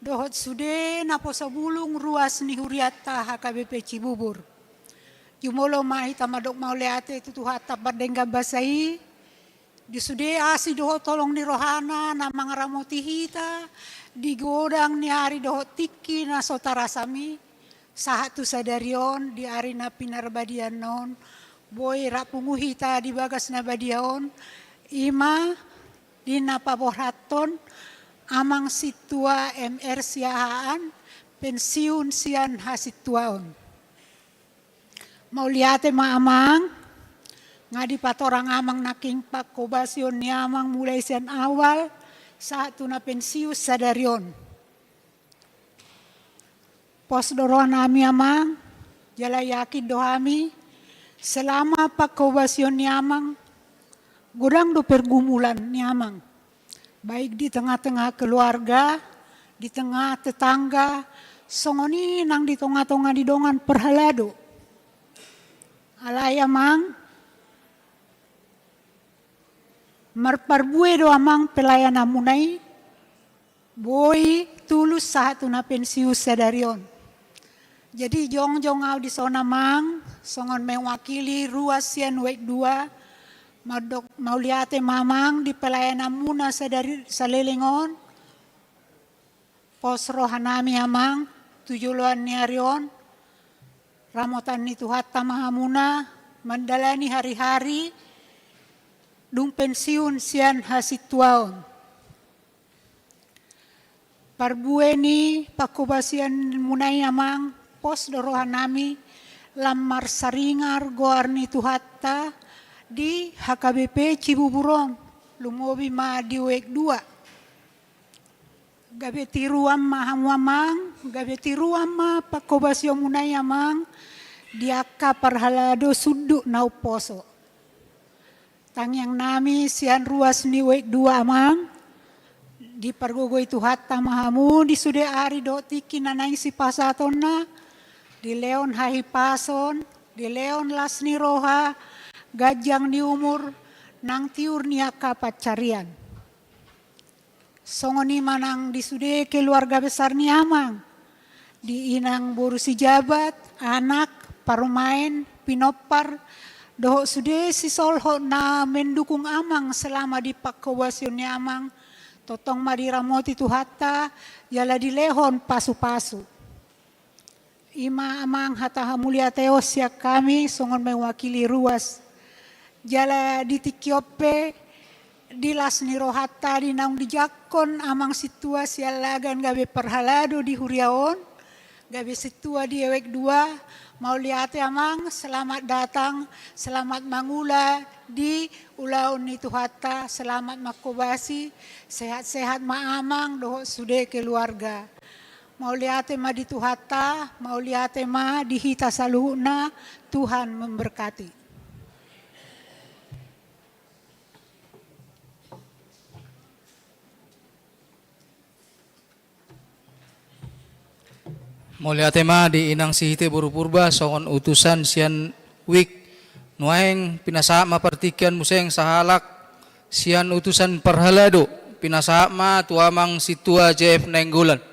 dohot sude naposo bulung ruas ni hurianta H K B P Cibubur. Jumolo ma hita mandok mauliate tu Tuhanta pardenggan basa i. Di sude asi dohot holong ni rohana na mangaramoti hita di godang ni ari dohot tingki na so tarasam i, sahat tu sadari on di ari na pinarbadiaon on, boi rap pungu hita di bagas na badia on, i ma di na paborhathon amang sintua M R Siahaan, pensiun sian hasintuaon. Mauliate ma amang, nga dipatorang amang nangkin pangkobasion ni amang mulai sian awal sahat tu na pensiun sadari on. Pos do rohanami amang, jala yakin do hami, selama pangkobasion ni amang, godang do pergumulan ni amang. Baik di tengah-tengah keluarga, di tengah tetangga, songon i nang di tonga-tonga ni dongan parhalado. Alai amang, marparbue do amang pelayananmuna i, boi tulus sahat tu na pensiun sadari on. Jadi jongjong au dison amang, songon mewakili ruas sian Wik dua, mandok mauliate ma amang di pelayananmuna sadari saleleng on. Pos rohanami amang, tu joloan ni ari on, ramotan ni Tuhanta ma hamuna, mandalani hari-hari, dung pensiun sian hasintuaon. Parbue ni pangkobasionmuna i amang, pos do rohanami, lam marsaringar goar ni Tuhanta di H K B P Cibubur on, lumobi ma di Wik dua. Gabe tiruan ma hamu amang, gabe tiruan ma pangkobasionmuna i amang, di angka parhalado sundut na umposo. Tangiangnami sian ruas ni Wik dua amang, dipargogoi Tuhanta ma hamu di sude ari dohot tingki na naeng sipasahatonna, dilehon hahipason, dilehon las ni roha, ganjang ni umur, nang tiur ni angka pansarian. Songon i ma nang di sude keluarga besar ni amang, di inang boru Sijabat, anak, parumaen, pinompar, Dohot sude sisolhot na mendukung amang selama di pangkobasion ni amang, tongtong ma diramoti Tuhanta, jala dilehon pasu-pasu. I ma amang hata hamuliateon sian hami songon mewakili ruas. Jala di tingki on pe di las ni rohanta di naung dijangkon amang sintua Siallagan gabe parhalado di huria on, gabe sintua di ewek dua, mauliate amang, selamat datang, selamat mangula di ulaon ni Tuhanta, selamat mangkobasi, sehat-sehat ma amang dohot sude keluarga. Mauliate ma di Tuhanta, mauliate ma di hita saluhutna, Tuhan memberkati. Mauliate ma di inang Sihite boru Purba songon utusan sian wik. Nuaeng pinasahat ma partingkian muse sahalak sian utusan parhalado, pinasahat ma tu amang sintua J F Nainggolan.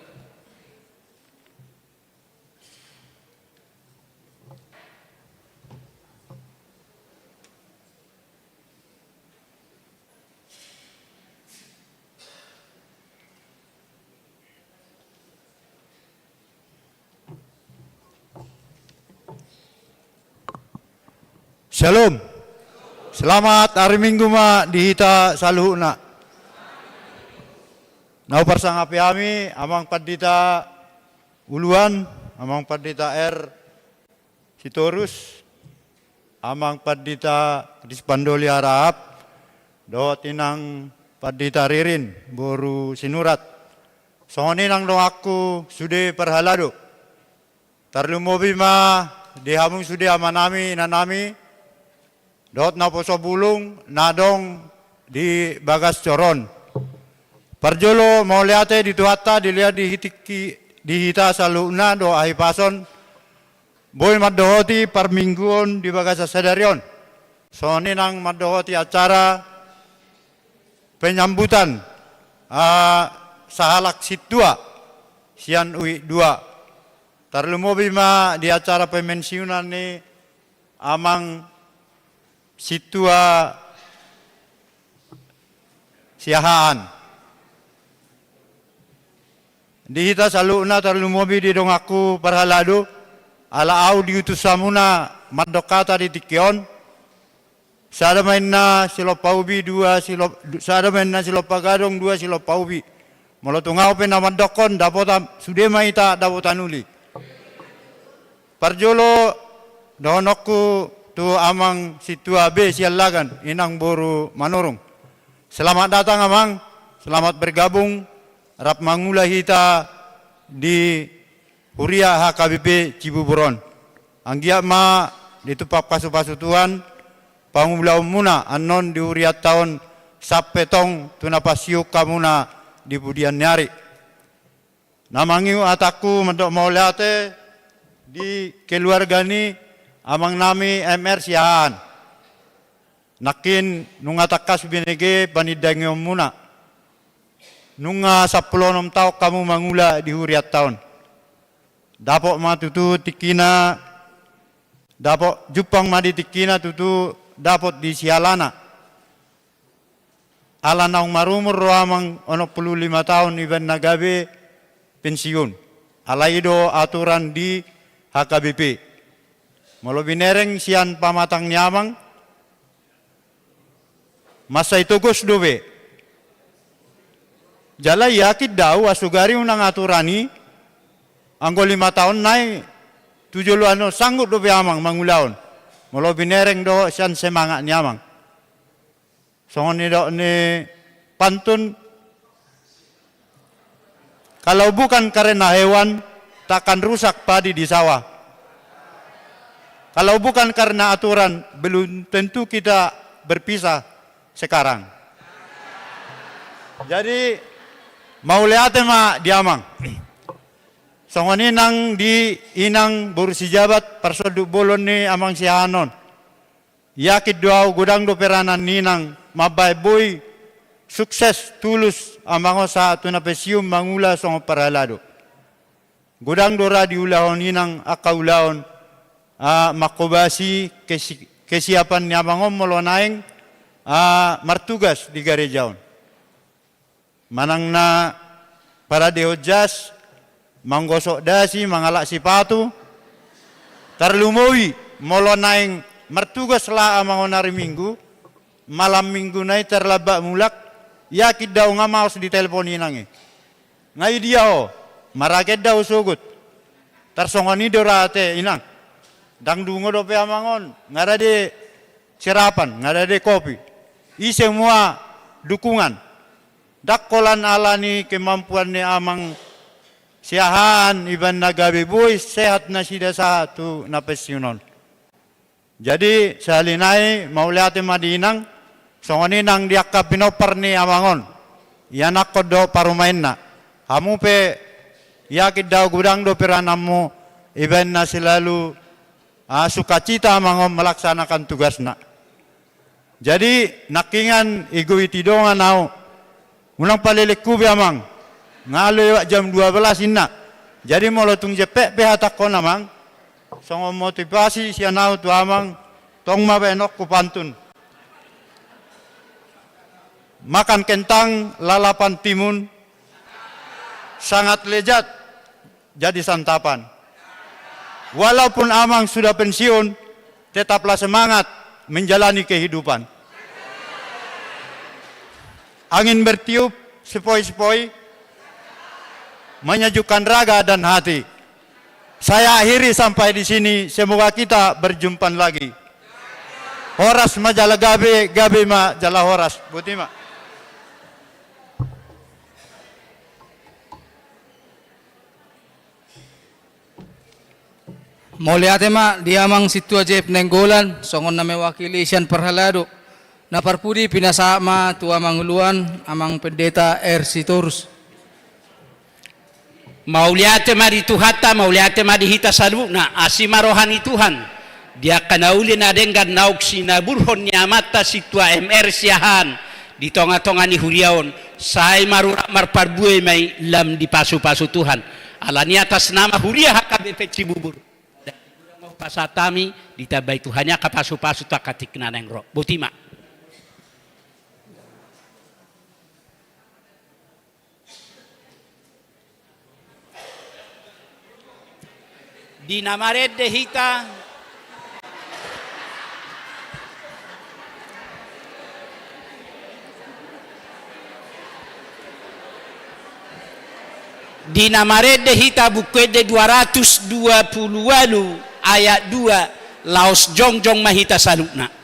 Shalom. Selamat hari Minggu ma di hita saluhutna. Na huparsangapi hami, Amang Pandita Uluan, Amang Pandita R Sitorus, Amang Pandita Dispandoli Harahap, dohot Inang Pandita Ririn boru Sinurat. Songon i nang donganku sude parhalado. Tarlumobi ma di hamu sude amanami, inanami, dohot naposo bulung na adong di bagas joro on. Parjolo mauliate di Tuhanta, dilehon di hita saluhutna do hahipason boi mandohoti parmingguon di bagasan sadari on. Songon i nang mandohoti acara penyambutan, ah, sahalak sintua sian wik dua. Tarlumobi ma di acara pemensiunan ni Amang Sintua Siahaan. Di hita saluhutna tarlumobi di donganku parhalado, ala ahu diutus hamuna mandok hata di tingki on. Sada ma inna silompa ubi, dua silom-, sada ma inna silompa gadong, dua silompa ubi. Molo tung ahu pe na mandokkon, dapotan, sude ma hita dapotan uli. Parjolo dohononku tu Amang Sintua B Siallagan, Inang boru Manurung. Selamat datang, Amang. Selamat bergabung. Rap mangula hita di huria H K B P Cibubur on. Anggiat ma ditumpak pasu-pasu Tuhan pangulaonmuna annon di hurianta on sampe tong tu na pansihum hamuna di pudian ni ari. Na mangihut hatangku mandok mauliate di keluarga ni amangnami M R Siahaan. Nangkin nunga tangkas binege panindangionmuna. Nunga sampulu onom taon hamu mangula di hurianta on. Dapot ma tutu tingkina, dapot jumpang ma di tingkina tutu dapot di sialana. Ala naung marumur do amang onom pulu lima taon dibaen na gabe pensiun. Alai i do aturan di H K B P. Molo binereng sian pamatang ni amang, mansai togos dope. Jala yakin do ahu, asugari unang aturan i, anggo lima taon nai tu joloan on sanggup dope amang mangulahon. Molo binereng dohot sian semangat ni amang. Songon nidok ni pantun, kalau bukan karena hewan, takkan rusak padi di sawah. Kalau bukan karena aturan, belum tentu kita berpisah sekarang. Jadi, mauliate ma di amang. Songon i nang di inang boru Sijabat, parsonduk bolon ni amang Siahaan on. Yakin do ahu godang do peranan ni inang mambaen boi sukses tulus amang on sahat tu na pensiun mangula songon parhalado. Godang do ra diulahon inang angka ulaon, ah, mangkobasi kesi-, kesiapan ni amang on molo naeng, ah, martugas di gareja on. Manang na paradehon jas, manggosok dasi, mangalap sipatu, tarlumobi molo naeng martugas laho amang on ari Minggu, malam Minggu na i tarlambat mulak, yakin do ahu nga maos di telepon inang i. Nga i dia ho, maraken do ahu sogot. Tarsongon i do ra ate inang. Ndang dungo dope amang on, nga rade sarapan, nga rade kopi. I semua dukungan. Ndang holan ala ni kemampuan ni amang siahaan, ibaen na gabe boi sehat nasida sahat tu na pensiun on. Jadi, sahali nai, mauliate ma di inang, songon i nang di angka pinompar ni amang on, ianakhon dohot parumaenna. Hamu pe, yakin do ahu godang dope rahananmu, ibaen na selalu, ah, sukacita amang on melaksanakan tugasna. Jadi, nangkiningan igo i ti dongan ahu. Unang palelenghu be amang. Nga lewat jam dua belas inna. Jadi molo tung jempek pe hatangkon amang, songon motivasi sian ahu tu amang, tong ma baenonku pantun. Makan kentang lalapan timun, sangat lezat jadi santapan. Walaupun amang sudah pensiun, tetaplah semangat menjalani kehidupan. Angin bertiup sepoi-sepoi, menyejukkan raga dan hati. Saya akhiri sampai di sini, semoga kita berjumpa lagi. Horas ma jala gabe, gabe ma jala horas. Boti ma. Mauliate ma di amang sintua Jep Nainggolan, songon na mewakili sian parhalado. Na parpudi pinasahat ma tu amang uluan, amang pendeta R. Sitorus. Mauliate ma di Tuhanta, mauliate ma di hita saluhutna, asi ma roha ni Tuhan. Di angka na uli na denggan naung sinaburhon ni amanta sintua M R Siahaan, di tonga-tonga ni huria on, sai marurat marparbue ma i lam dipasu-pasu Tuhan. Alani atas nama huria H K B P Cibubur. Pasahat hami, ditambai Tuhan i angka pasu-pasu tu angka tingki na naeng ro. Boti ma. Di na marende hita. Di na marende hita Buku Ende dua ratus dua puluh ualu ayat dua, laos jongjong ma hita saluhutna.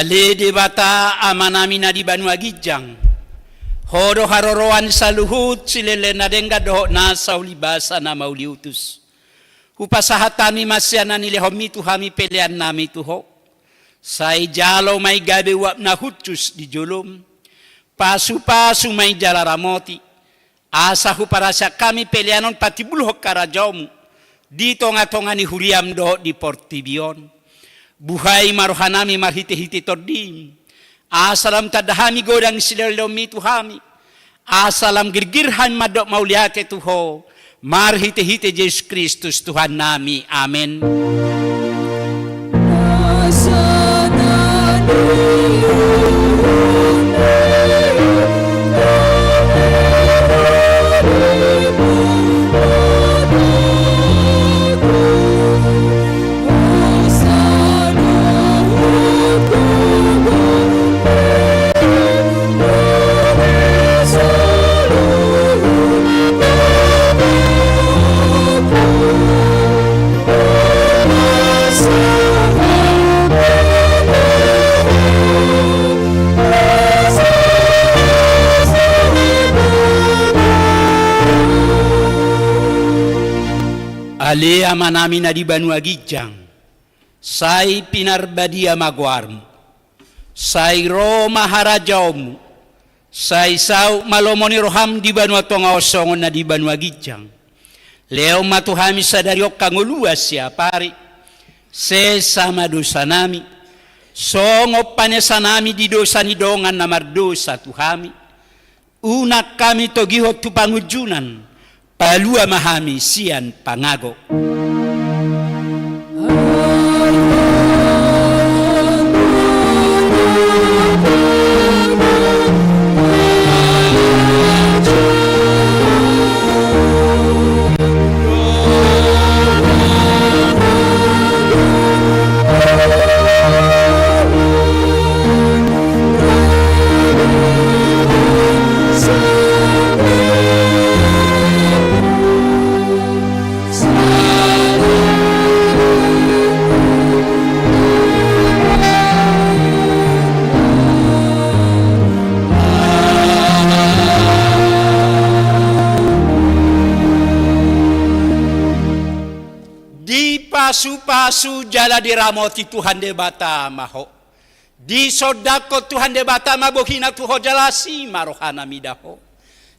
Ale Debata Amanami na di banua ginjang, Ho do haroroan saluhut silehon na denggan dohot nasa ulibasa na mauliutus. Hupasahat hami ma sian na nilehonMi tu hami peleannami tu Ho. Sai jalo ma i gabe uap na hushus di joloM. Pasu-pasu ma i jala ramoti. Asa huparasian hami pelean on patimbulhon harajaonMu di tonga-tonga ni huriaM dohot di portibi on. Buhai ma rohanami marhite-hite TondiM. Asa lam tanda hami godang silehon-lehonMi tu hami. Asa lam girgir hami mandok mauliate tu Ho, marhite-hite Jesus Kristus Tuhannami. Amen. Ale Amanami na di banua ginjang, sai pinarbadia ma goarmu. Sai ro ma harajaonmu. Sai saut ma lomo ni roham di banua tonga on songon na di banua ginjang. Lehon ma tu hami sadari on hangoluan siapari. Sesa ma dosanami, songon panesanami di dosa ni dongan na mardosa tu hami. Unang hami togihon tu pangunjunan, palua ma hami sian pangago. Dipasupasu jala diramoti Tuhan Debata ma ho. Disondangkon Tuhan Debata ma bohina tu ho jala asi ma rohana mida ho.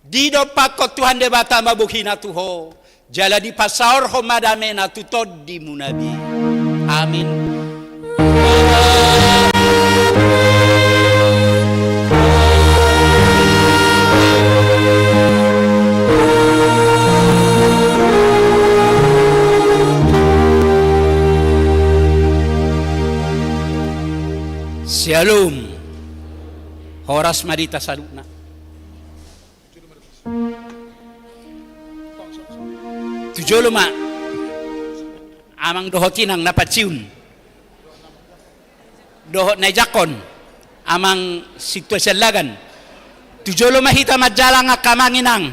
Didompakkon Tuhan Debata ma bohina tu ho jala dipasaorhon ma damena tu tondimuna be. Amin. Syalom. Horas ma di hita saluhutna. Tu jolo ma amang dohot inang na paciun dohot na ijangkon, amang situan siallagan. Tu jolo ma hita manjalang angka amang inang.